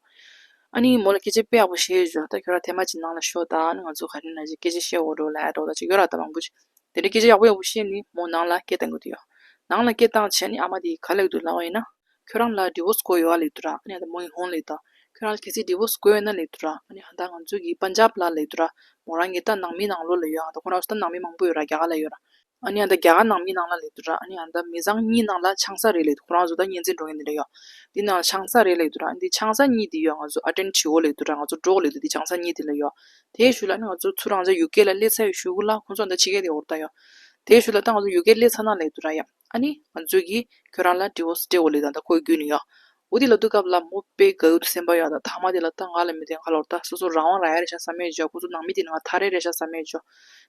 ཨ་ནི་མོ་ལ་སྐད་ཆ་དཔེ་ཡག་པོ་བཤད་ཡོད་ཅོ། ད་ཁྱོད་རང་ཐེངས་མ་གཅིག་ནང་ལ་ཤོག་ད་ཨ་ནི་ང་ཚོ་ག་རེ་ན་ཅིག་སྐད་ཆ་བཤད་འོ་འགྲོ་ལབ་ཡ་འགྲོ་ད་ཅིག་ཡོད་ར་ད་མང་པོ་ཅིག་དེ་འདྲ་སྐད་ཆ་ཡག་པོ་ཡག་པོ་བཤད་ནི་མོ་ནང་ལ་སྐད་བཏང་གི་འདུག་ཡ། ནང་ལ་སྐད་བཏང་བྱས་ནི་ཨ་མ་དེ་ག་ལབ་ཀྱི་འདུག་ལབ་པ་ཡིན་ན། ཁྱོད་རང་ལ་ཌི་བོར་སི་དགོས་ཡོད་ཨ་ལབ་ཀྱི་འདུག་ར། ཨ་ནི་ཨ་ད་མོ་ཡི་ཧོན་ལབ་ཀྱི་འདུག་ཁྱོད་རང་ལ་གལ་སྲིད་ཌི་བོར་སི་དགོས་ཡོད་ན་ལབ་ཀྱི་འདུག་ར། ཨ་ནི་ཨ་ད་ང་ཚོ་གི་པན་ཇབ་ལ་ལབ་ཀྱི་འདུག་ར། མོ་རང་གི་ད་ནང་མི་ནང་ལོགས་ལ་ཡོད་ཨ། ད་ཁོ་རང་ཚོ་ད་ནང་མི་མང་པོ་ཡོད་ར་རྒྱ་གར་ལ་ཡོད་ར། ཨ་ནི་ཨ་ད་རྒྱ་གར་ནང་མི་ནང་ལ་ལབ་ཀྱི་འདུག་ར། ཨ་ནི་ཨ་ད་མི་ཚང་གཉིས་ནང་ལ་ཆང་ས་རེད་ལབ་ཀྱི་འདུག་ཁོ་རང་ཚོ་ད་གཉེན་ཚན་འགྲོ་མཁན་དེ་འདྲ་ཡོད། འདི་ནང་ལ་ཆང་ས་རེད་ལབ་ཀྱི་འདུག་ར། ཨ་ནི་འདི་ཆང་ས་གཉིས་དེ་ཡོད་ང་ཚོ་ཨ་ཊེན་ཌི་བྱེད་འོ་ལབ་ཀྱི་འདུག་ར། ང་ཚོ་འགྲོ་ལབ་ཀྱི་འདུག་འདི་ཆང་ས་གཉིས་དེ་ལ་ཡོད། དེའི་ཤུལ་ལ་ཨ་ནི་ང་ཚོ་ཚུར་རང་ཚོ་ཡུ་ཀེ་ལ་སླེབས་ཚར་བའི་གཞུག་གུ་ལ་ཁོང་ཚོ་ཨ་ད་ཕྱི་རྒྱལ་དེ་འོར་ད་ཡོད། དེའི་ཤུལ་ལ་ད་ང་ཚོ་ཡུ་ཀེ་སླེབས་ཚར་ན་ལབ་ཀྱི་འདུག་ར་ཡ། ཨ་ནི་ང་ཚོ་གིས་ཁྱོད་རང་ལ་ཌི་བོར་སི་སྤྲད་འོ་ལབ་ཀྱི་འདུག་ད་ཁོའི་བརྒྱུད་ནས་ཡོད། འོ་དེ་ལབ་དུས་སྐབས་ལ་མོ་དཔེ་དགའ་གི་འདུག་སེམས་པ་ཡ། ད་ཐ་མ་དེ་ལ་ད་ང་ལ་མི་དེ་ང་ལོར་ད་སོ་སོ་རང་དབང་རག་ཡ་རེད་ཤག་བསམ་ཡས་བྱས། ཁོ་ཚོ་ནང་མི་དེ་ནི་ང་ཐར་ཡས་རེད་ཤག་བསམ་ཡས་བྱས།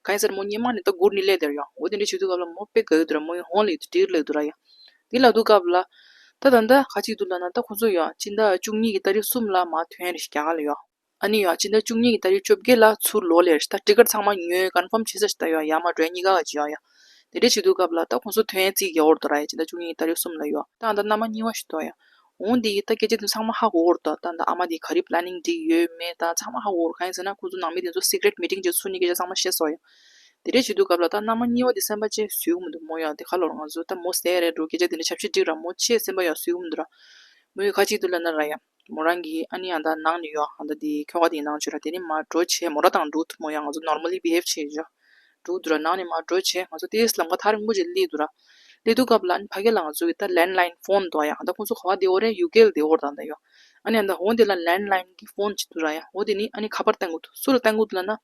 གང་ཡིན་ཟེར་མོ་སྔོན་མ་ནས་ད་སྒུར་ནས་སླེབས་བསྡད་ཡོད། འོ་དེ་འདྲ་བྱེད་དུས་སྐབས་ལ་མོ་དཔེ་དགའ་གི་འདུག་ར། མོ་ཡི་ཧོན་ལབ་ཀྱི་འདུག་འགྲིག་ལབ་ཀྱི་འདུག་ར་ཡ། དེ་ལབ་དུས་སྐབས་ལ་ད་ད་ད་ག་ཅིག་འདུག་ལབ་ན་ད་ཁོ་ཚོ་ཡ་སྤྱི་ཟླ་བཅུ་གཉིས་ཀྱི་ཏ་རིག་གསུམ་ལ་མར་ཐོན་ཡས་རེད་ཤག་རྒྱ་གར་ལ་ཡ། ཨ་ནི་ཡ་སྤྱི་ཟླ་བཅུ་གཉིས་ཀྱི་ཏ་རིག་བཅོ་བརྒྱད་ལ་ཚུར་ལོག་ལབ་ཡས་རེད་ཤག་ད་ཊི་ཀེ་ཊི་ཚང་མ་ཉོས་ཀོན་ཕོམ་བྱས་ཚར་ཤག་ད་ཡ་ཡར་མར་འགྲོ་ཡས་གཉིས་ཀ་ག་ཅིག་ཡ་ཡ། དེ་འདྲ་བྱེད་དུས་སྐབས་ལ་ད་ཁོང་ཚོ་ཐོན་ཡས་རྩིས་རྒྱག་འོར་འདུག་ར་ཡ། སྤྱི་ཟླ་བཅུ་གཉིས་ཀྱི་ཏ་རིག་གསུམ་ལ་ཡ། ད་ཨ་ད་མནའ་མ་གཉིས་པ་ཞིག་འདུག་ཡ། འོ་འདི་ཡི་ད་སྐད་ཆ་དེ་ཚང་མ་ཧ་གོ་གི་རེད། ད་ད་ད་ཨ་མ་དེ་ག་རེ་པི་ལེ་ནིང་སྒྲིག་ཡོད་མེད་ད་ཚང་མ་ཧ་གོ་གི་རེད། གང་ཡིན་ཟེར་ན་ཁོ་ཚོ་ནང་མི་དེ་ཚོ་སི་ཀི་རེཊ་མི་ཊིང་བྱས་ཚུར་ནས་སྐད་ཆ་ཚང་མ་བཤད་སོང་ཡ། དེ་འདྲ་བྱེད་དུས་སྐབས་ལ་ད་མནའ་མ་གཉིས་པ་དེ་སེམས་པ་ཅིག་བཟོད་ཀྱི་མི་འདུག་མོ་ཡ། དེ་ཁ་ལོར་ང་ཚོ་ད་མོ་ཟེར་རེད་འགྲོ་སྐད་ཆ་དེ་འདྲ་ཆབ་ཆ་སྒྲིག་ར། མོ་ཆེས་སེམས་པ་ཡ་བཟོད་ཀྱི་མི་འདུག་ར། མོ་ཡ་ག་ཅིག་འདུག་ལབ་ན་ར་ཡ། མོ་རང་གི་ཨ་ནི་ཨ་ད་ནང་ནས་ཡ་ཨ་ད་དེ་ཁྱོ་ག་དེ་ནང་བཅུག་ར། དེ་ནས་མར་འགྲོ་བྱས་མོ་ར་དང་འགྲོ་ཐུབ་མོ་ཡ་ང་ཚོ་ནོར་མལ་ལི་བི་ཧེབ་བྱས་བྱས། འགྲོ་འདུག་ར། ནང་ནས་མར་འགྲོ་བྱས་ང་ཚོ་ཏོག་ཙམ་ལམ་ཁ་ཐག་རིང་པོ་ཅིག་སླེབས་འདུག་ར། སླེབས་དུས་སྐབས་ལ་ཨ་ནི་ཕ་གི་ལ་ང་ཚོ་གི་ད་ལེན་ཌ་ལའིན་ཕོན་འདུག་ཡ། ཨ་ད་ཁོང་ཚོ་ག་པར་བསྡད་ཡོད་རེད། ཡུ་ཀེ་ལ་བསྡད་ཡོད་རེད་ད་ཡ། ཨ་ནི་ཨ་ད་འོ་དེ་ལ་ལེན་ཌ་ལའིན་གི་ཕོན་ཅིག་འདུག་ར་ཡ། འོ་དེ་ནི་ཨ་ནི་ཁ་པར་བཏང་གི་འདུག་སུ་ལ་བཏང་གི་འདུག་ལབ་ན།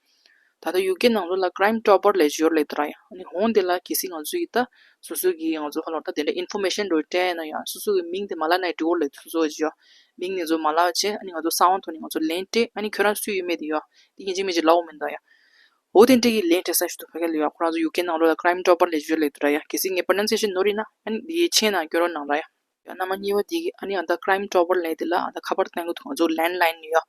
ད་ལྟ་ཡུ་ཀེ་ནང་ལོགས་ལ་ཀྲའིམ་ཊོ་པར་ལབ་ཅིག་ཡོད་རེད་ད་ཡ། ཨ་ནི་འོ་དེ་ལ་གལ་སྲིད་ང་ཚོ་ཡི་ད་སོ་སོ་གི་ང་ཚོ་ཧ་ལོ་ད་དེ་འདྲ་ཨིན་ཕོར་མེ་ཤན་འདྲ་སྤྲད་ན་ཡ་སོ་སོ་གི་མིང་དེ་མ་ལབ་ན་ཡ་འགྲིག་གི་རེད་ལབ་སོ་སོ་ཅིག་ཡ། མིང་དེ་ཚོ་མ་ལབ་བྱས་ཨ་ནི་ང་ཚོ་གསང་བ་ཐོག་ནས་ང་ཚོ་ལན་སྤྲད། ཨ་ནི་ཁྱོད་རང་སུ་ཡིན་མེད་དེ་ཡ། དེ་ཡིན་གཅིག་མིན་གཅིག་ལབ་འོ་མིན་ད་ཡ། འོ་དེ་འདྲ་གི་ལན་སྤྲད་ས་ཞིག་འདུག་ཕ་གི་ལ་ཡ། ཁོ་རང་ཚོ་ཡུ་ཀེ་ནང་ལོགས་ལ་ཀྲའིམ་ཊོ་པར་ལབ་ཅིག་ཡོད་རེད་ད་ཡ། གལ་སྲིད་ངའི་པོ་རོ་ནན་སི་ཡེ་ཤན་ནོར་ཡིན་ན་ཨ་ནི་དེ་མཆན་ནང་སྐྱོར་རོགས་གནང་ར་ཡ། ཡང་མནའ་མ་གཉིས་པ་དེ་གི་ཨ་ནི་ཨ་ད་ཀྲའིམ་ཊོ་པར་ལབ་དེ་ལ་ཨ་ད་ཁ་པར་བཏང་གི་འདུག་ང་ཚོ་ལེན་ཌ་ལའིན་ནས་ཡ།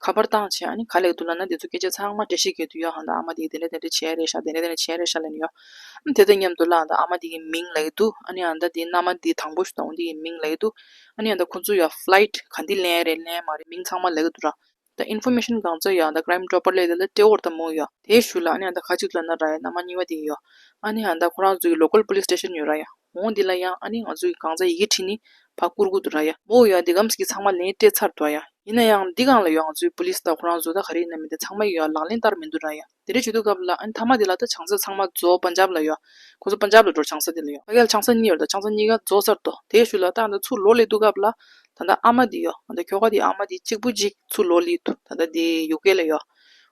ཁ་པར་བཏང་བྱས་ཨ་ནི་ག་ལབ་ཀྱི་འདུག་ལབ་ན་དེ་ཚོ་སྐད་ཆ་ཚང་མ་འགྲེལ་བཤད་རྒྱག་དུས་ཡ། ཨ་ད་ཨ་མ་དེ་གི་དེ་འདྲ་དེ་འདྲ་བྱས་རེད་ཤག་དེ་འདྲ་དེ་འདྲ་བྱས་རེད་ཤག་ལབ་ནས་ཡ། ཨ་དེ་དང་མཉམ་དུ་ལ་ཨ་ད་ཨ་མ་དེ་གི་མིང་ལབ་ཀྱི་འདུག་ཨ་ནི་ཨ་ད་དེ་མནའ་མ་དེ་དང་པོ་ཞིག་དང་དེ་གི་མིང་ལབ་ཀྱི་འདུག་ཨ་ནི་ཨ་ད་ཁོ་ཚོ་ཡ་ཕ་ལའིཊ་ག་འདི་ལེན་རེད་ལེན་མ་རེད་མིང་ཚང་མ་ལབ་ཀྱི་འདུག་ར། ད་ཨིན་ཕོར་མེ་ཤན་གང་ཚོད་ཡོད་ཨ་ད་ཀྲའིམ་ཊོ་པར་ལས་དེ་ལ་སྤྲད་འོར་ད་མོ་ཡོད། དེའི་ཤུལ་ལ་ཨ་ནི་ཨ་ད་ཁ་ཅིག་ལ་ན་ར་ཡ་མནའ་མ་གཉིས་པ་དེ་ཡོད། ཨ་ནི་ཨ་ད་ཁོ་རང་ཚོའི་ལོ་ཀལ་པོ་ལིས་སི་ཊེ་ཤན་ཡོད་ར་ཡ། འོང་འདི་ལ་ཡང་ཨ་ནི་ང་ཚོའི་གང་ཚ་ཡི་གེ་བྲིས་ནི་ཕ་བསྐུར་གི་འདུག་ར་ཡ། མོ་ཡོད་འདི་གམ་སི་གི་ཚང་མ་ལན་སྤྲད་ཚར་འདུག་ཡ། ཡིན་ན་ཡང་འདི་གང་ལ་ཡོད་ང་ཚོའི་པོ་ལིས་དང་ཁོ་རང་ཚོ་ད་ག་རེ་ཡིན་ན་མི་འདི་ཚང་མ་ཡོད་ལག་ལེན་བསྟར་མི་འདུག་ར་ཡ། དེ་འདྲ་བྱེད་དུས་སྐབས་ལ་ཨ་ནི་མཐའ་མ་དེ་ལ་ད་ཆང་ས་ཚང་མ་རྫོགས་པན་ཇབ་ལ་ཡོད། ཁོ་ཚོ་པན་ཇབ་ལ་འགྲོ་ཆང་ས་དེ་ལ་ཡོད། ཕ་གི་ལ་ཆང་ས་གཉིས་ཡོད་ད་ཆང་ས་གཉིས་ཀ་རྫོགས་ཚར་འདུག་དེའི་ཤུལ་ལ་ད་ཨ་ད་ཚུར་ལོག་སླེབས་དུས་སྐབས་ལ་ད་ད་ཨ་མ་དེ་ཡོད་ཨ་ད་ཁྱོ་ག་དེ་ཨ་མ་དེ་གཅིག་པུ་གཅིག་ཚུར་ལོག་སླེབས་འདུག་ད་ད་དེ་ཡུ་ཀེ་ལ་ཡོད།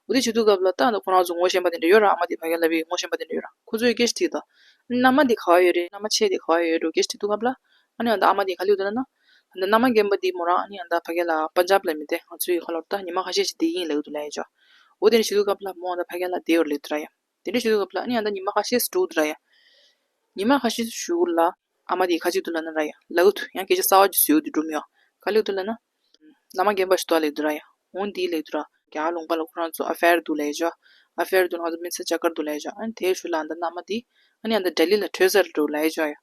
འོ་དེ་བྱེད་དུས་སྐབས་ལ་ད་ཨ་ད་ཁོ་རང་ཚོ་ངོ་ཤེས་པ་དེ་འདྲ་ཡོད་ར་ཨ་མ་དེ་ཕ་གི་ལ་བའི་ངོ་ཤེས་པ་དེ་འདྲ་ཡོད་ར་ཁོ་ཚོས་སྐད་ཆ་དྲིས་དོ། མནའ་མ་དེ་ག་བ་ཡོད་རེད་མནའ་མ་ཆེ་དེ་ག་བ་ཡོད་རེད་སྐད་ཆ་དྲིས་དུས་སྐབས་ལ། ཨ་ནི་ཨ་ད་ཨ་མ་དེ་ག་ལེ་འདུག་ལ་ན། ཨ་ད་མནའ་མ་རྒན་པ་དེ་མོ་རང་ཨ་ནི་ཨ་ད་ཕ་གི་ལ་པན་ཇབ་ལ་མི་དེ་ང་ཚོའི་ཁ་ལོར་ད་ཉི་མ་ཁ་ཤས་ཤིག་དེ་ཡིན་ལེ་འདུག་ལ་ཡ་ཅོ། འོ་དེ་འདྲ་བྱེད་དུས་སྐབས་ལ་མོ་ཨ་ད་ཕ་གི་ལ་དེ་ཡོད་ལེ་འདུག་ར་ཡ། དེ་འདྲ་བྱེད་དུས་སྐབས་ལ་ཨ་ནི་ཨ་ད་ཉི་མ་ཁ་ཤས་ཤིག་འགྲོ་འདུག་ར་ཡ། ཉི་མ་ཁ་ཤས་ཤིག་གཞུག་ལ་ཨ་མ་དེ་ག་ཅིག་འདུག་ལ་ན་ར་ཡ་ལ་འུ་ཐུ་ཡང་སྐད་ཆ་གསར་བ་ཅིག་བཟོས་འདུག་འགྲོ་མི་ཡོང་ག་ལེ་འདུག་ལ་ན། མནའ་མ་རྒན་པ་ཞིག་འདུག་ལེ་འདུག་ར་ཡ། འོ་འདི་ལེ་འདུག་ར་རྒྱ་གར་ལུང་པ་ལ་ཁོ་རང་ཚོ་ཨ་ཕེར་འདུག་ལེ་ཅོ། ཨ་ཕེར་འདུག་ང་ཚོ་མི་ཚེ་བཅར་འདུག་ལེ་ཅོ་ཨ་ནི་དེའི་ཤུལ་ལ་ཨ་ད་མནའ་མ་དེ་ཨ་ནི་ཨ་ད་ལྡི་ལི་ལ་བྲོས་ཚར་འདུག་ལེ་ཅོ་ཡ།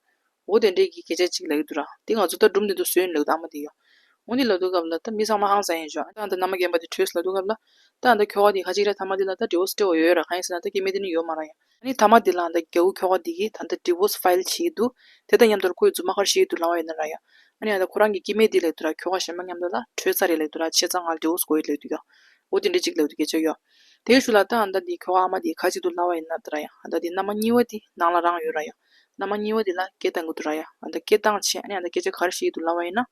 འོ་དེ་འདྲའི་གི་སྐད་ཆ་གཅིག་ལབ་ཀྱི་འདུག་ར། དེ་ང་ཚོ་ད་སྒྲུང་འདི་ཚོ་བཟོས་ནས་ལབ་ཀྱི་འདུག་ཨ་མ་དེ་ཡོད། འོ་འདི་ལབ་དུས་སྐབས་ལ་ད་མི་ཚང་མ་ཧང་སང་ཡིན་ཞོག་ད་ད་མནའ་མ་རྒན་པ་དེ་བྲོས་སོང་ལབ་དུས་སྐབས་ལ། ད་ད་ཁྱོ་ག་དེ་ཁ་ཅིག་ར་ཐ་མ་དེ་ལ་ད་ཌི་བོར་སི་སྤྲད་འོ་ཡོད་ར་གང་ཡིན་ཟེར་ན་ད་སྐྱེ་དམན་དེ་ནི་ཡོད་མ་ར་ཡ། ཨ་ནི་ཐ་མ་དེ་ལ་ད་རྒྱ་བོ་ཁྱོ་ག་དེ་གིས་ད་ད་ཌི་བོར་སི་ཕའིལ་བྱེད་ཀྱི་འདུག་དེ་དང་མཉམ་དུ་ཁོའི་རྫུན་མ་ཁར་བཤད་ཀྱི་འདུག་ལབ་པ་ཡིན་ན་ར་ཡ། ཨ་ནི་ད་ཁོ་རང་གི་སྐྱེ་དམན་དེ་ལབ་དུས་ར་ཁྱོ་ག་གཞན་པ་མཉམ་དུ་ལ་བྲོས་ཚར་རེད་ལབ་དུས་ར་བྱས་ཙང་ང་ཌི་བོར་སི་དགོས་ཡོད་ལབ་ཀྱི་འདུག་ཡ། འོ་དེ་འདྲ་ཅིག་ལབ་དུས་སྐད་ཆ་ཡོད། དེའི་ཤུལ་ལ་ད་ཨ་ད་འདི་ཁྱོ་ག་ཨ་མ་དེ་ག་ཅིག་འདུག་ལབ་པ་ཡིན་ན་ད་ར་ཡ་ཨ་ད་འདི་མནའ་མ་གཉིས་པ་དེ་ནང་ལ་རང་ཡོད་ར་ཡ། མནའ་མ་གཉིས་པ་དེ་ལ་སྐད་བཏང་གི་འདུག་ར་ཡ་ཨ་ད་སྐད་བཏང་བྱས་ཨ་ནི་ཨ་ད་སྐད་ཆ་ག་རེ་བཤད་ཀྱི་འདུག་ལབ་པ་ཡིན་ན།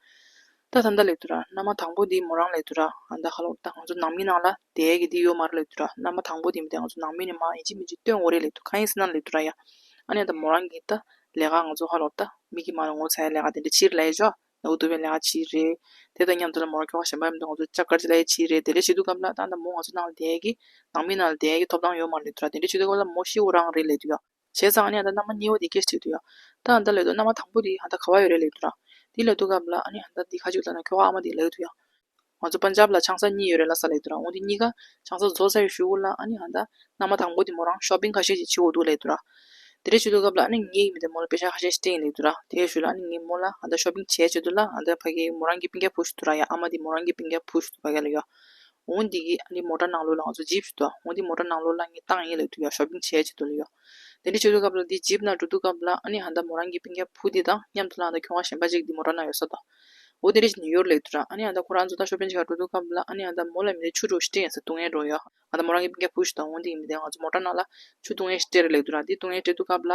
ད་ད་ད་ལབ་དུས་ར་མནའ་མ་དང་པོ་དེ་མོ་རང་ལབ་དུས་ར་ཨ་ད་ཧ་ལོ་ད་ང་ཚོ་ནང་མི་ནང་ལ་བསྡད་ཀྱི་དེ་ཡོད་མ་རེད་ལབ་དུས་ར་མནའ་མ་དང་པོ་དེ་མི་དེ་ང་ཚོ་ནང་མི་ནས་མ་ཡིན་གཅིག་མིན་གཅིག་སྟོན་དགོས་རེད་ལབ་དུས་གང་ཡིན་ཟེར་ན་ལབ་དུས་ར་ཡ། ཨ་ནི་ཨ་ད་མོ་རང་གི་ད་ལས་ཀ་ང་ཚོ་ཧ་ལོ་ད་མི་གི་མ་ལ་ངོ་ཚ་ཡ་ལས་ཀ་དེ་འདྲ་ཕྱིར་ལབ་ཡ་ཅོ། ནག་པོ་འདུག་པའི་ལས་ཀ་བྱེད་རེད། དེ་དང་མཉམ་དུ་ལ་མོ་རང་ཁྱོ་ག་གཞན་པ་མཉམ་དུ་ང་ཚོ་ལྕགས་དཀར་ཅིག་ལ་ཡ་བྱེད་རེད། དེ་འདྲ་བྱེད་དུས་སྐབས་ལ་ད་ད་མོ་ང་ཚོ་ནང་ལ་བསྡད་ཀྱི་ནང་མི་ནང་ལ་བསྡད་ཀྱི་ཐོབ་ཐང་ཡོད་མ་རེད་ལབ་དུས་ར། དེ་འདྲ་བྱེད་དུས་སྐབས་ལ་མོ་ཤི་བོ་རང་རེད་ལབ་དུས་ཡ། བྱས་ཙང་ཨ་ནི་ཨ་ད་མནའ་མ་གཉིས་པ་དེ་སྐད་ཆ་དྲིས་དུས་ཡ། ད་ཨ་ད་ལབ་དུས་མནའ་མ་དང་པོ་དེ་ཨ་ད་ག་བ་ཡོད་རེད་ལབ་དུས་ར། དེ་ལབ་དུས་སྐབས་ལ་ཨ་ནི་ཨ་ད་དེ་ཁ་ཅིག་ལ་ན་ཁྱོ་ག་ཨ་མ་དེ་ལབ་དུས་ཡ། ང་ཚོ་པན་ཇབ་ལ་ཆང་ས་གཉིས་ཡོད་རེད་ལབ་ས་ལབ་དུས་ར། འོ་དེ་གཉིས་ཀ་ཆང་ས་རྫོགས་ཚར་བའི་གཞུག་གུ་ལ་ཨ་ནི་ཨ་ད་མནའ་མ་དང་པོ་དེ་མོ་རང་ཤོ་པིང་ཁ་ཤས་ཤིག་བྱེད་དགོས་འདུག་ལབ་དུས་ར། དེ་འདྲ་བྱེད་དུས་སྐབས་ལ་ཨ་ནི་ངའི་མི་དེ་མོ་ལ་པེ་ཤ་ཁ་ཤས་ཤིག་སྤྲད་ཡིན་ལབ་དུས་ར། དེའི་ཤུལ་ལ་ཨ་ནི་ངས་མོ་ལ་ཨ་ད་ཤོ་པིང་བྱས་བྱེད་དུས་ལ་ཨ་ད་ཕ་གི་མོ་རང་གི་པིན་ཀ་ཕུ་ཞུ་དུས་ར་ཡ། ཨ་མ་དེ་མོ་རང་གི་པིན་ཀ་ཕུ་ཞུ་དུས་ཕ་གི་ལ་ཡ། འོ་འདི་གི་ཨ་ནི་མོ་ཊ་ནང་ལོགས་ལ་ང་ཚོ་ཇིབ་ཞུ་དུས་འོ་འདི་མོ་ཊ་ནང་ལོགས་ལ་ངས་བཏང་ཡིན་ལབ་དུས་ཡ་ཤོ་པིང་བྱས་བྱེད་དུས་ལ་ཡ། དེ་འདྲ་བྱེད་དུས་སྐབས་ལ་འདི་ཇིབ་ནང་འགྲོ་དུས་སྐབས་ལ་ཨ་ནི་ཨ་ད་མོ་རང་གི་པིན་ཀ་ཕུ་དེ་དང་མཉམ་དུ་ལ་ཨ་ད་ཁྱོ་ག་གཞན་པ་ཅིག་འདི་མོ་ཊ་ནང་ཡོད་ས་དང་། འོ་དེ་འདྲ་བྱས་ནས་ཡོད་ལབ་དུས་ར། ཨ་ནི་ཨ་ད་ཁོ་རང་ཚོ་ད་ཤོ་པིང་བྱེད་ག་འགྲོ་དུས་སྐབས་ལ་ཨ་ནི་ཨ་ད་མོ་ལ་མི་དེ་ཆུ་འདྲ་བོ་ཞིག་སྤྲད་ཡིན་ས་སྡུག་བསྔལ་འདྲ་བོ་ཡ། ཨ་ད་མོ་རང་གི་པིན་ཀ་ཕུ་ཞུ་དང་འོ་འདི་ཡིན་མི་དེ་ང་ཚོ་མོ་ཊ་ནང་ལ་ཆུ་སྡུག་བསྔལ་ཞིག་སྤྲད་རེད་ལབ་དུས་ར། འདི་སྡུག་བསྔལ་སྤྲད་དུས་སྐབས་ལ་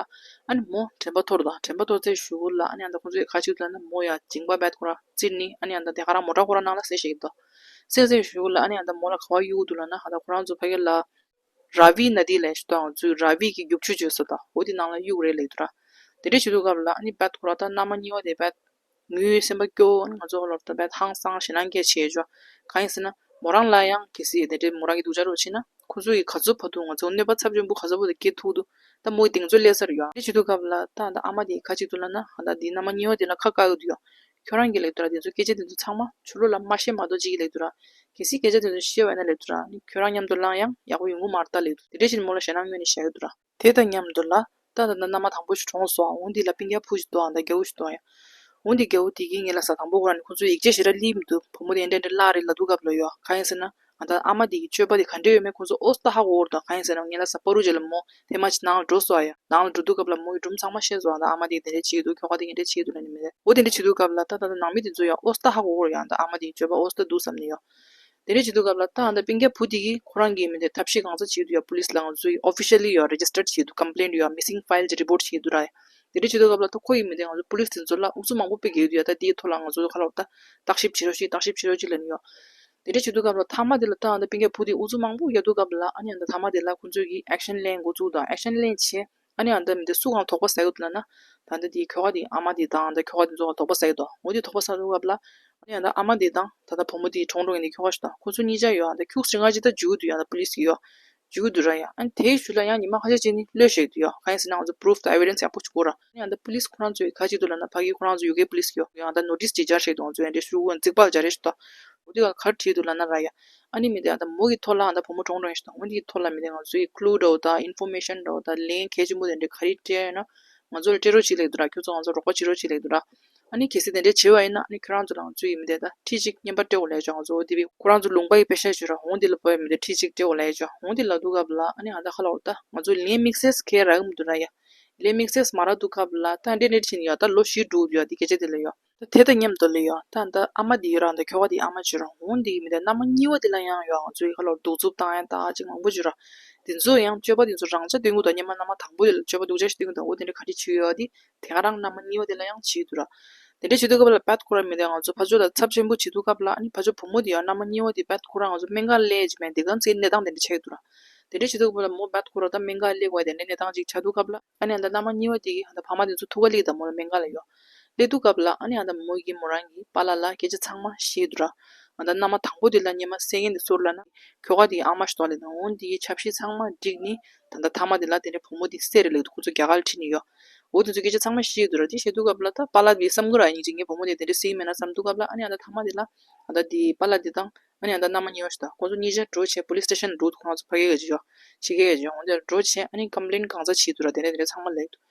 ཨ་ནི་མོ་དྲན་པ་འཐོར་དང་དྲན་པ་འཐོར་ཚེ་གཞུག་གུ་ལ་ཨ་ནི་ཨ་ད་ཁོ་ཚོས་ག་ཅིག་ལབ་ན་མོ་ཡ་འཇིང་པ་བད་ཁོ་ར་རྩིར་ནི་ཨ་ནི་ཨ་ད་དེ་ག་རང་མོ་ཊ་ཁོ་ར་ནང་ལ་སེ་ཞིག་དང་སེ་ཚེ་གཞུག་གུ་ལ་ཨ་ནི་ཨ་ད་མོ་ལ་ག་བ་གཡུག་འདུག་ལབ་ན་ཨ་ད་ཁོ་རང་ཚོ་ཕ་གི་ལ་ར་བི་ན་དི་ལབ་ཞིག་དང་ང་ཚོས་ར་བི་གི་རྒྱུག་ཆུ་བརྗོད་ས་དང་འོ་དེ་ནང་ལ་གཡུག་རེད་ལབ་དུས་ར། དེ་འདྲ་བྱེད་དུས་སྐབས་ལ་ཨ་ནི་བད་ཁོ་ར་ད་མནའ་མ་གཉིས་པ་དེ་བད་ངུའི་སེམས་པ་སྐྱོ་བོ་ང་ཚོ་ལོར་ད་བད་ཧང་སང་ཞེད་སྣང་སྐྱེ་བྱེད་ཅོ། གང་ཡིན་ཟེར་ན་མོ་རང་ལ་ཡང་གལ་སྲིད་དེ་འདྲའི་མོ་རང་གི་སྡུག་ཅག་རོ་བྱེད་ན་ཁོ་ཚོ་ཡི་ག་ཚོད་བར་དུ་ང་ཚོ་གནོད་པ་ཚབས་ཆེན་པོ་ག་ཚོད་བར་དུ་སྐྱེལ་ཐུབ་འདུག་ད་མོ་ཡི་གདེང་ཚོད་སླེབས་ས་རེད་ཡ། དེ་བྱེད་དུས་སྐབས་ལ་ད་ད་ཨ་མ་དེ་ག་ཅིག་འདུག་ལབ་ན་ཨ་ད་འདི་མནའ་མ་གཉིས་པ་དེ་ལ་ཁ་བཀག་གི་འདུག་ཡ། ཁྱོད་རང་གིས་ལབ་དུས་ར་དེ་ཚོ་སྐད་ཆ་དེ་ཚོ་ཚང་མ་ཕྱི་ལོགས་ལ་མ་བཤད་མ་གཏོགས་ཅིག་གིས་ལབ་དུས་ར། གལ་སྲིད་སྐད་ཆ་དེ་ཚོ་བཤད་པ་ཡིན་ན་ལབ་དུས་ར་ནི་ཁྱོད་རང་མཉམ་དུ་ལངས་ཡང་ཡག་པོ་ཡོང་གི་མ་རེད་ད་ལབ་དུས་དེ་འདྲ་བྱས་ནས་མོ་ལ་ཞེད་སྣང་སྔོན་ནས་བཤད་ཡོད་དུས་ར། དེ་དང་མཉམ་དུ་ལ་ད་ད་ད་མནའ་མ་དང་པོ་ཞིག་གྲོངས་སོང་། འོ་འདི་ལ་སྤུན་ཀྱག་བུ་ཞིག་འདུག་ཨ་ད་རྒྱ་བོ་ཞིག་འདུག་ཨ་ཡ། འོ་འདི་རྒྱ་བོ་དེ་གིས་ངེད་ལ་ས་དང་པོ་ཁོ་རང་ནས་ཁོ་ཚོས་ཡིག་ཆ་ཞེ་དྲག་སླེབས་མི་འདུག་བུ་མོ་དེ་འདྲ་འདྲ་བརླག་རེད་ལབ་དུས་སྐབས་ལ་ཡོ་གང་ཡིན་ཟེར་ན་ཨ་ད་ཨ་མ་དེ་གི་སྤྱོད་པ་དེ་ག་འདྲ་ཡོད་མེད་ཁོ་ཚོ་ཨོ་སི་ད་ཧ་གོ་གི་རེད་ད། གང་ཡིན་ཟེར་ན་ངེད་ལ་ས་པ་རུ་ཅེ་ལ་མོ་དེ་མ་ཅིག་ནང་ལ་འགྲོ་སོང་ཨ་ཡ། ནང་ལ་འགྲོ་དུས་སྐབས་ལ་མོ་ཡི་སྒྲུང་ཚང་མ་བཤད་སོང་ཨ་ད་ཨ་མ་དེ་དེ་འདྲ་བྱེད་ཀྱི་འདུག་ཁྱོ་ག་དེ་འདི་འདྲ་བྱེད་ཀྱི་འདུག་ལབ་ནི་མི་རེད། འོ་དེ་འདྲ་བྱེད་དུས་སྐབས་ལ་ད་ད་ད་ནང་མི་དེ་ཚོ་ཡང་ཨོ་སི་ད་ཧ་གོ་གི་རེད་ཡ་ད་ཨ་མ་དེ་གི་སྤྱོད་པ་ཨོ་སི་ད་འདུག་བསམ་ནི་ཡོ། དེ་འདྲ་བྱེད་དུས་སྐབས་ལ་ད་ཨ་ད་སྤུན་ཀྱག་བུ་དེ་གིས་ཁོ་རང་གི་མི་དེ་ཐབས་ཤེས་གང་ཚ་བྱེད་དུས་ཡ་པོ་ལིས་ལ་ང་ཚོས་ཨོ་ཕི་ཤལ་ལི་ཡ་རེ་ཇི་སི་ཊར་བྱེད་དུས་ཀམ་པི་ལེན་ཡ་མི་སིང་ཕའིལ་རི་པོར་ཊི་བྱེད་དུས་ར། དེ་འདྲ་བྱེད་དུས་སྐབས་ལ་ད་ཁོ་ཡི་མི་དེ་ང་ཚོ་པོ་ལིས་དེ་ཚོ་ལ་ཨུ་ཚུགས་མང་པོ་སྤེལ་གྱི་ཡོད་དུས་ཡ་ད་དེའི་ཐོག་ལ་ང་ཚོ་ཁ་ལོག་ད་བརྟག་ཞིབ་བྱེད་རོགས་ཞེས་བརྟག་ཞིབ་བྱེད་རོགས་ཞེས་ལབ་ནི་ཡོད། དེ་འདྲ་བྱེད་དུས་སྐབས་ལ་ཐ་མ་དེ་ལ་ད་ཨ་ད་སྤུན་ཀྱག་བུ་དེ་ཨུ་ཚུགས་མང་པོ་རྒྱག་དུས་སྐབས་ལ་ཨ་ནི་ཨ་ད་ཐ་མ་དེ་ལ་ཁོ་ཚོས་ཀྱིས་ཨེག་ཤན་ལེན་འགོ་བཙུགས་དང་ཨེག་ཤན་ལེན་བྱས། ཨ་ནི་ཨ་ད་མི་དེ་སུ་གང་དོགས་པ་ཟ་གི་འདུག་ལབ་ན། ད་ལྟ་དེའི་ཁྱོ་ག་དེ་ཨ་མ་དེ་དང་ཨ་ད་ཁྱོ་ག་དེ་ཚོ་གང་དོགས་པ་ཟ་གི་འདུག་འོ་དེ་དོགས་པ་ཟ་དུས་སྐབས་ལ། ཨ་ནི་ཨ་ད་ཨ་མ་དེ་དང་ད་ལྟ་བུ་མོ་དེ་གྲོངས་འགྲོ་མཁན་དེ་ཁྱོ་ག་ཞིག་དང་ཁོ་ཚོ་གཉིས་ཆ་ཡོད་ཨ་ད་ཁྱུག་ཙམ་ང་ཅིག་ད་འཇུ་གི་འདུག་ཡ་ད་པོ་ལིས་ཡོད། འཇུ་གི་འདུག་ར་ཡ། ཨ་ནི་དེའི་ཤུལ་ལ་ཡང་ཉི་མ་ཁ་ཤས་ཅིག་ནི་གློད་བཞག་གི་འདུག་ཡ། གང་ཡིན་ཟེར་ན་ང་ཚོ་པུ་རུབ་དང་ཨེ་བི་ཌེན་སི་ཡག་པོ་ཞིག་དགོས་ར། ཨ་ནི་ཨ་ད་པོ་ལིས་ཁོ་རང་ཚོས་ག་ཅིག་འདུག་ལབ་ན་ཕ་གི་ཁོ་རང་ཚོ་ཡུ་ཀེ་པོ་ལིས་ཡོད་ཡང་ད་ནོ་ཊིས་ཅིག་སྦྱར་བཞག་འདུག་ང་ཚོས་ཨ་འདྲའི་ཤུ་གུ་རྩིག་པ་ལ་སྦྱར་རེ་ཞིག་ད། འོ་དེ་ག་གར་བྲིས་འདུག་ལབ་ན་ར་ཡ། ཨ་ནི་མི་དེ་ཨ་ད་མོ་གི་ཐོག་ལ་ཨ་ད་བུ་མོ་གྲོངས་འགྲོ་ཡིན་ཞིག་དང་འོ་དེ་གི་ཐོག་ལ་མི་དེ་ང་ཚོའི་ཀླུ་འདྲ་བོ་དང་ཨིན་ཕོར་མེ་ཤན་འདྲ་བོ་དང་ལན་གལ་ཆེན་པོ་དེ་འདྲ་ག་རེ་སྤྲད་ཡོད་ན་ང་ཚོ་ལ་སྤྲད་རོགས་བྱེད་ལབ་འདུག་ར། ཁྱོད་ཚོ་ང་ཚོ་རོགས་པ་བྱེད་རོགས་བྱེད་ལབ་འདུག་ར། ཨ་ནི་གལ་སྲིད་དེ་འདྲ་བྱས་པ་ཡིན་ན་ཨ་ནི་ཁྱོད་རང་ཚོ་ལ་ང་ཚོ་ཡིན་མི་དེ་ད་ཁྲི་གཅིག་རྔན་པ་སྤྲད་དགོས་ལབ་ཡ་ཅོ། ང་ཚོ་འོ་དེ་བི་ཁོ་རང་ཚོ་ལུང་པ་ཡི་པེ་ཤ་ཅོ་ར་འོང་དེ་ལ་པོ་ཡིན་མི་དེ་ཁྲི་གཅིག་སྤྲད་དགོས་ལབ་ཡ་ཅོ། འོང་དེ་ལབ་དུས་སྐབས་ལ་ཨ་ནི་ཨ་ད་ཁ་ལོ་ད་ང་ཚོ་ལན་དམིགས་བསལ་ཁེ་རག་གི་མི་འདུག་ར་ཡ། ལན་དམིགས་བསལ་མ་རག་དུས་སྐབས་ལ་ད་འདྲེ་འདྲེ་ཕྱིན་ཡ་ད་ལོ་བཞི་འགྲོ་གི་འདུག་ཡ། དེ་སྐད་ཆ་དེ་ལ་ཡ། ད་དེ་དང་མཉམ་དུ་ལ་ཡ་ད་ད་ཨ་མ་དེ་ཡོད་ར་ད་ཁྱོ་ག་དེ་ཨ་མ་ཅོ་ར་འོང་དེ་ཡིན་མི་དེ་མནའ་མ་གཉིས་པ་དེ་ལ་ཡང་ཡ་ང་ཚོ་ཡི་ཁ་ལོ་གདུག་རྩུབ་བཏང་ཡ་ད་ཅིག་མང་པོ་ཅོ་ར། དེ་ཚོ་ཡང་སྤྱོད་པ་དེ་ཚོ་རང་ཆ་སྟོན་གི་འདུག་སྔོན་མ་མནའ་མ་དང་པོ་དེ་ལ་སྤྱོད་པ་སྡུག་ཅག་ཞིག་སྟོན་གི་འདུག་འོ་དེ་འདྲ་ག་འདྲ་བྱེད་ཡོད་དེ། དེ་ག་རང་མནའ་མ་གཉིས་པ་དེ་ལ་ཡང་བྱེད་འདུག་ར། དེ་འདྲ་བྱེད་དུས་སྐབས་ལ་བད་ཁོ་ར་མི་དེ་ང་ཚོ་ཕ་ཇོ་ལ་ཚབས་ཆེན་པོ་བྱེད་དུས་སྐབས་ལ་ཨ་ནི་ཕ་ཇོ་བུ་མོ་དེ་ཡང་མནའ་མ་གཉིས་པ་དེ་བད་ཁོ་ར་ང་ཚོ་སྨན་ཁང་སླེབས་ཀྱི་མེད། དེ་ག་ཚེ་གནས་སྟངས་དེ་འདྲ་ཆགས་ཀྱི་འདུག་ར། དེ་འདྲ་བྱེད་དུས་སྐབས་ལ་མོ་བད་ཁོ་ར་ད་སྨན་ཁང་སླེབས་དགོས་དེ་འདྲ་གནས་སྟངས་ཅིག་ཆགས་དུས་སྐབས་ལ་ཨ་ནི་ཨ་ད་མནའ་མ་གཉིས་པ་དེ་གིས་ཨ་ད་ཕ་མ་དེ་ཚོ་ཐུག་ག་སླེབས་ད་མོ་ལ་སྨན་ཁང་ལ་ཡོད། སླེབས་དུས་སྐབས་ལ་ཨ་ནི་ཨ་ད་མོ་གིས་མོ་རང་གི་པཱ་ལགས་ལ་སྐད་ཆ་ཚང་མ་བཤད་འདུག་ར། ཨ་ད་མནའ་མ་དང་པོ་དེ་ལ་སྔོན་མ་བསད་མཁན་དེ་སུ་རེད་ལབ་ན། ཁྱོ་ག་དེའི་ཨ་མ་ཞིག་འདུག་ལབ་ན། འོ་དེའི་ཆབ་གཞི་ཚང་མ་བསྒྲིགས་ནས་ད་ལྟ་མཐའ་མ་དེ་ལ་དེ་འདྲའི་བུ་མོ་དེ་བསད་རེད་ལབ་འདུག་ཁོ་ཚོ་རྒྱ་གར་ལ་ཁྲིད་ནས་ཡོད། འོ་དེ་ཚོ་སྐད་ཆ་ཚང་མ་བཤད་འདུག་ར། དེ་བཤད་དུས་སྐབས་ལ་ད་པཱ་ལགས་དེ་བསམ་གི་ར། སྙིང་རྗེ། ངའི་བུ་མོ་དེ་དེ་འདྲ་བསད་མེད་ན་བསམ་དུས་སྐབས་ལ་ཨ་ནི་ཨ་ད་མཐའ་མ་དེ་ལ་ཨ་ད་དེའི་པཱ་ལགས་དེ་དང་ཨ་ནི་ཨ་ད་མནའ་མ་གཉིས་པ་ཞིག་དང་ཁོ་ཚོ་གཉིས་ཆ་འགྲོ་བྱས་པོ་ལིས་སི་ཊེ་ཤན་འགྲོ། ཁོ་རང་ཚོ་ཕ་གི་ག་ཅིག་ཡོད། ཕྱི་རྒྱལ་ག་ཅིག་ཡོད། འོ་དེ་འགྲོ་བྱས་ཨ་ནི་ཀམ་པི་ལེན་གང་ཚ་བྱས་འདུག་ར། དེ་འདྲ་དེ་འདྲ་ཚང་མ་ལབ་འདུག་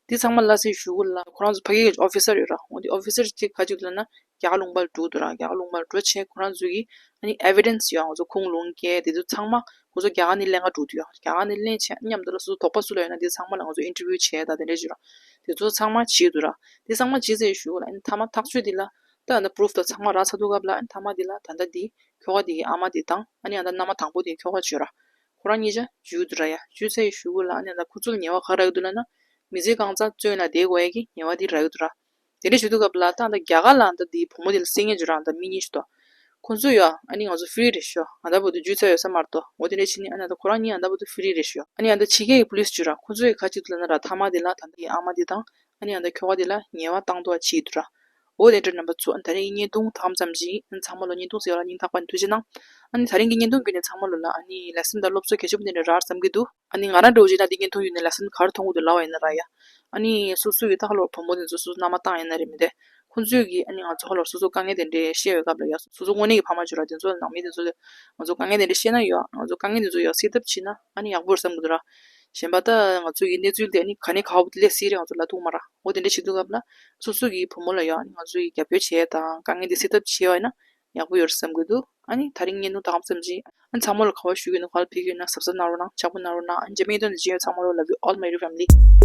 དེ་ཚང་མ་ལབ་ཚར་གཞུག་གུ་ལ་ཁོ་རང་ཚོ་ཕ་གི་ག་ཅིག་ཨོ་ཕི་སར་ཡོད་ར། འོ་དེ་ཨོ་ཕི་སར་གཅིག་ག་ཅིག་ལབ་ན། རྒྱ་གར་ལུང་པར་འགྲོ་འདུག་ར། རྒྱ་གར་ལུང་པར་འགྲོ་བྱས་ཁོ་རང་ཚོ་གིས་ཨ་ནི་ཨེ་བི་ཌེན་སི་ཡོད། ང་ཚོ་ཁུངས་ལུང་སྐྱེལ་དེ་ཚོ་ཚང་མ་ཁོ་ཚོ་རྒྱ་གར་ནས་ལེན་ག་འགྲོ་འདུག་ཡ། རྒྱ་གར་ནས་ལེན་བྱས་མཉམ་དུ་ལ་སོ་སོ་དོགས་པ་སུ་ལ་ཡོད་ན་དེ་ཚང་མ་ལ་ང་ཚོ་ཨིན་ཊར་བིའུ་བྱས་ད་དེ་འདྲ་བྱས་ར། དེ་ཚོ་ཚང་མ་བྱས་འདུག་ར། དེ་ཚང་མ་བྱས་ཚར་གཞུག་གུ་ལ་ཨ་ནི་མཐའ་མ་ཐག་གཅོད་དེ་ལ་ད་ཨ་ད་པུ་རུབ་དང་ཚང་མ་རག་ཚར་དུས་སྐབས་ལ་ཨ་ནི་མཐའ་མ་དེ་ལ་ད་ལྟ་དེ་ཁྱོ་ག་དེ་གི་ཨ་མ་དེ་དང་ཨ་ནི་ཨ་ད་མནའ་མ་དང་པོ་དེ་ཁྱོ་ག་ཅིག་ཡོད་ར། ཁོ་རང་གཉིས་ཆ་འཇུས་འདུག་ར་ཡ། འཇུས་ཚར་གཞུག་གུ་ལ་ཨ་ནི་ཨ་ད་ཁོ་ཚོ་ལ་ཉེས་པ་ག་རག་གི་འདུག་ལབ་ན། མི་ཚེ་གང་ཚ་བཙོན་ལ་བསྡད་དགོས་ཡ་གི་ཉེས་པ་དེ་རག་གི་འདུག་ར། དེ་འདྲ་བྱེད་དུས་སྐབས་ལ་ད་ཨ་ད་རྒྱ་གར་ལ་ཨ་ད་དེའི་བུ་མོ་དེ་ལ་བསད་མཁན་ཅིག་ཡོད་ར། ཨ་ད་མི་གཉིས་ཤིག་འདུག་ཁོ་ཚོ་ཡ་ཨ་ནི་ང་ཚོ་ཧྥི་རི་རེད་ཤག་ཨ་ད་བར་དུ་འཇུས་ཚར་ཡོད་ས་མ་རེད་དོ། འོ་དེ་འདྲ་བྱས་ནས་ཨ་ནི་ཨ་ད་ཁོ་རང་གཉིས་ཨ་ད་བར་དུ་ཧྥི་རི་རེད་ཤག་ཨ་ནི་ཨ་ད་ཕྱི་རྒྱལ་གྱི་པུ་ལིས་ཅིག་ཡོད་ར། ཁོ་ཚོ་ཡ་ག་ཅིག་འདུག་ལབ་ན་ར། མཐའ་མ་དེ་ལ་ད་ཨ་ད་དེའི་ཨ་མ་དེ་དང་ཨ་ནི་ཨ་ད་ཁྱོ་ག་དེ་ལ་ཉེས་པ་བཏང་འདུག་ཨ། བྱས་འདུག་ར། འོ་དེ་འདྲ་རྣམ་པ་ཚོ། ཨ་ནི་ད་རིང་གི་བརྙན་ཐུང་ད་ག་ཙམ་ཞིག་ཨ་ནི་ཚང་མ་ལོ་བརྙན་ཐུང་གཟིགས་པ་ལ་སྙིང་ཐག་པ་ནས་ཐུགས་རྗེ་གནང་། ཨ་ནི་ད་རིང་གི་བརྙན་ཐུང་བརྒྱུད་ནས་ཚང་མ་ལོ་ལ་ཨ་ནི་ལེ་སན་དང་སློབ་གསོ་གལ་ཆེན་པོ་དེ་འདྲ་རག་བསམ་གྱི་འདུག་ཨ་ནི་ང་རང་འདྲ་བོ་བྱས་ན་འདི་བརྙན་ཐུང་བརྒྱུད་ནས་ལེ་སན་ག་རེ་མཐོང་གི་འདུག་ལབ་པ་ཡིན་ན་ར་ཡ། ཨ་ནི་སོ་སོ་ཡི་ད་ཁ་ལོ་བུ་མོ་དེ་ཚོ་སོ་སོ་མནའ་མ་བཏང་ཡིན་ན་རེད་མི་འདུག་ཁོང་ཚོས་ཀྱིས་ཨ་ནི་ང་ཚོ་ཁ་ལོ་སོ་སོ་དཀའ་ངལ་དེ་འདྲ་བཤད་པའི་སྐབས་ལ་ཡ། སོ་སོ་དངོས་གནས་ཀྱི་ཕ་མ་ཅིག་ཡོད་ར། དེ་ཚོ་ནང་མི་དེ་ཚོ་ལ་ང་ཚོ་དཀའ་ངལ་དེ་འདྲ་བཤད་ན་ཡ། ང་ཚོ་དཀའ་ངལ་དེ་ཚོ་ཡ་སེལ་ཐབས་བྱས་ན་ཨ་ནི་ཡག་པོ་རེད་བསམ་གྱི་འདུག་ར། གཞན་པ་ད་ང་ཚོ་ཡི་གནས་ཚུལ་དེ་ཨ་ནི་ག་ནས་ག་བར་དུ་སླེབས་སྲིད་རེད། ང་ཚོ་ལབ་ཐུབ་མ་ར། འོ་དེ་འདྲ་བྱེད་དུས་སྐབས་ལ་སོ་སོ་གི་བུ་མོ་ལ་ཡ་ཨ་ནི་ང་ཚོ་ཡི་རྒྱབ་སྐྱོར་བྱས་དང་དཀའ་ངལ་དེ་སེལ་ཐབས་བྱས་པ་ཡིན་ན་ཡག་པོ་ཡོད་རེད་བསམ་གྱི་འདུག་ཨ་ནི་ད་རིང་བརྙན་ཐུང་ད་ག་ཙམ་ཞིག་ཨ་ནི་ཚང་མ་ལ་ག་བ་ཞུ་གི་ཡོད་ན་ག་ལ་ཕེབས་ཀྱི་ཡོད་ན་གཟབ་གཟབ་གནང་རོགས་གནང་། ཆག་པོ་གནང་རོགས་གནང་། ཨ་ནི་རྗེས་མའི་བརྙན་ཐུང་ནང་མཇལ་ཡོང་། ཚང་མ་ལོ་love you all my dear family།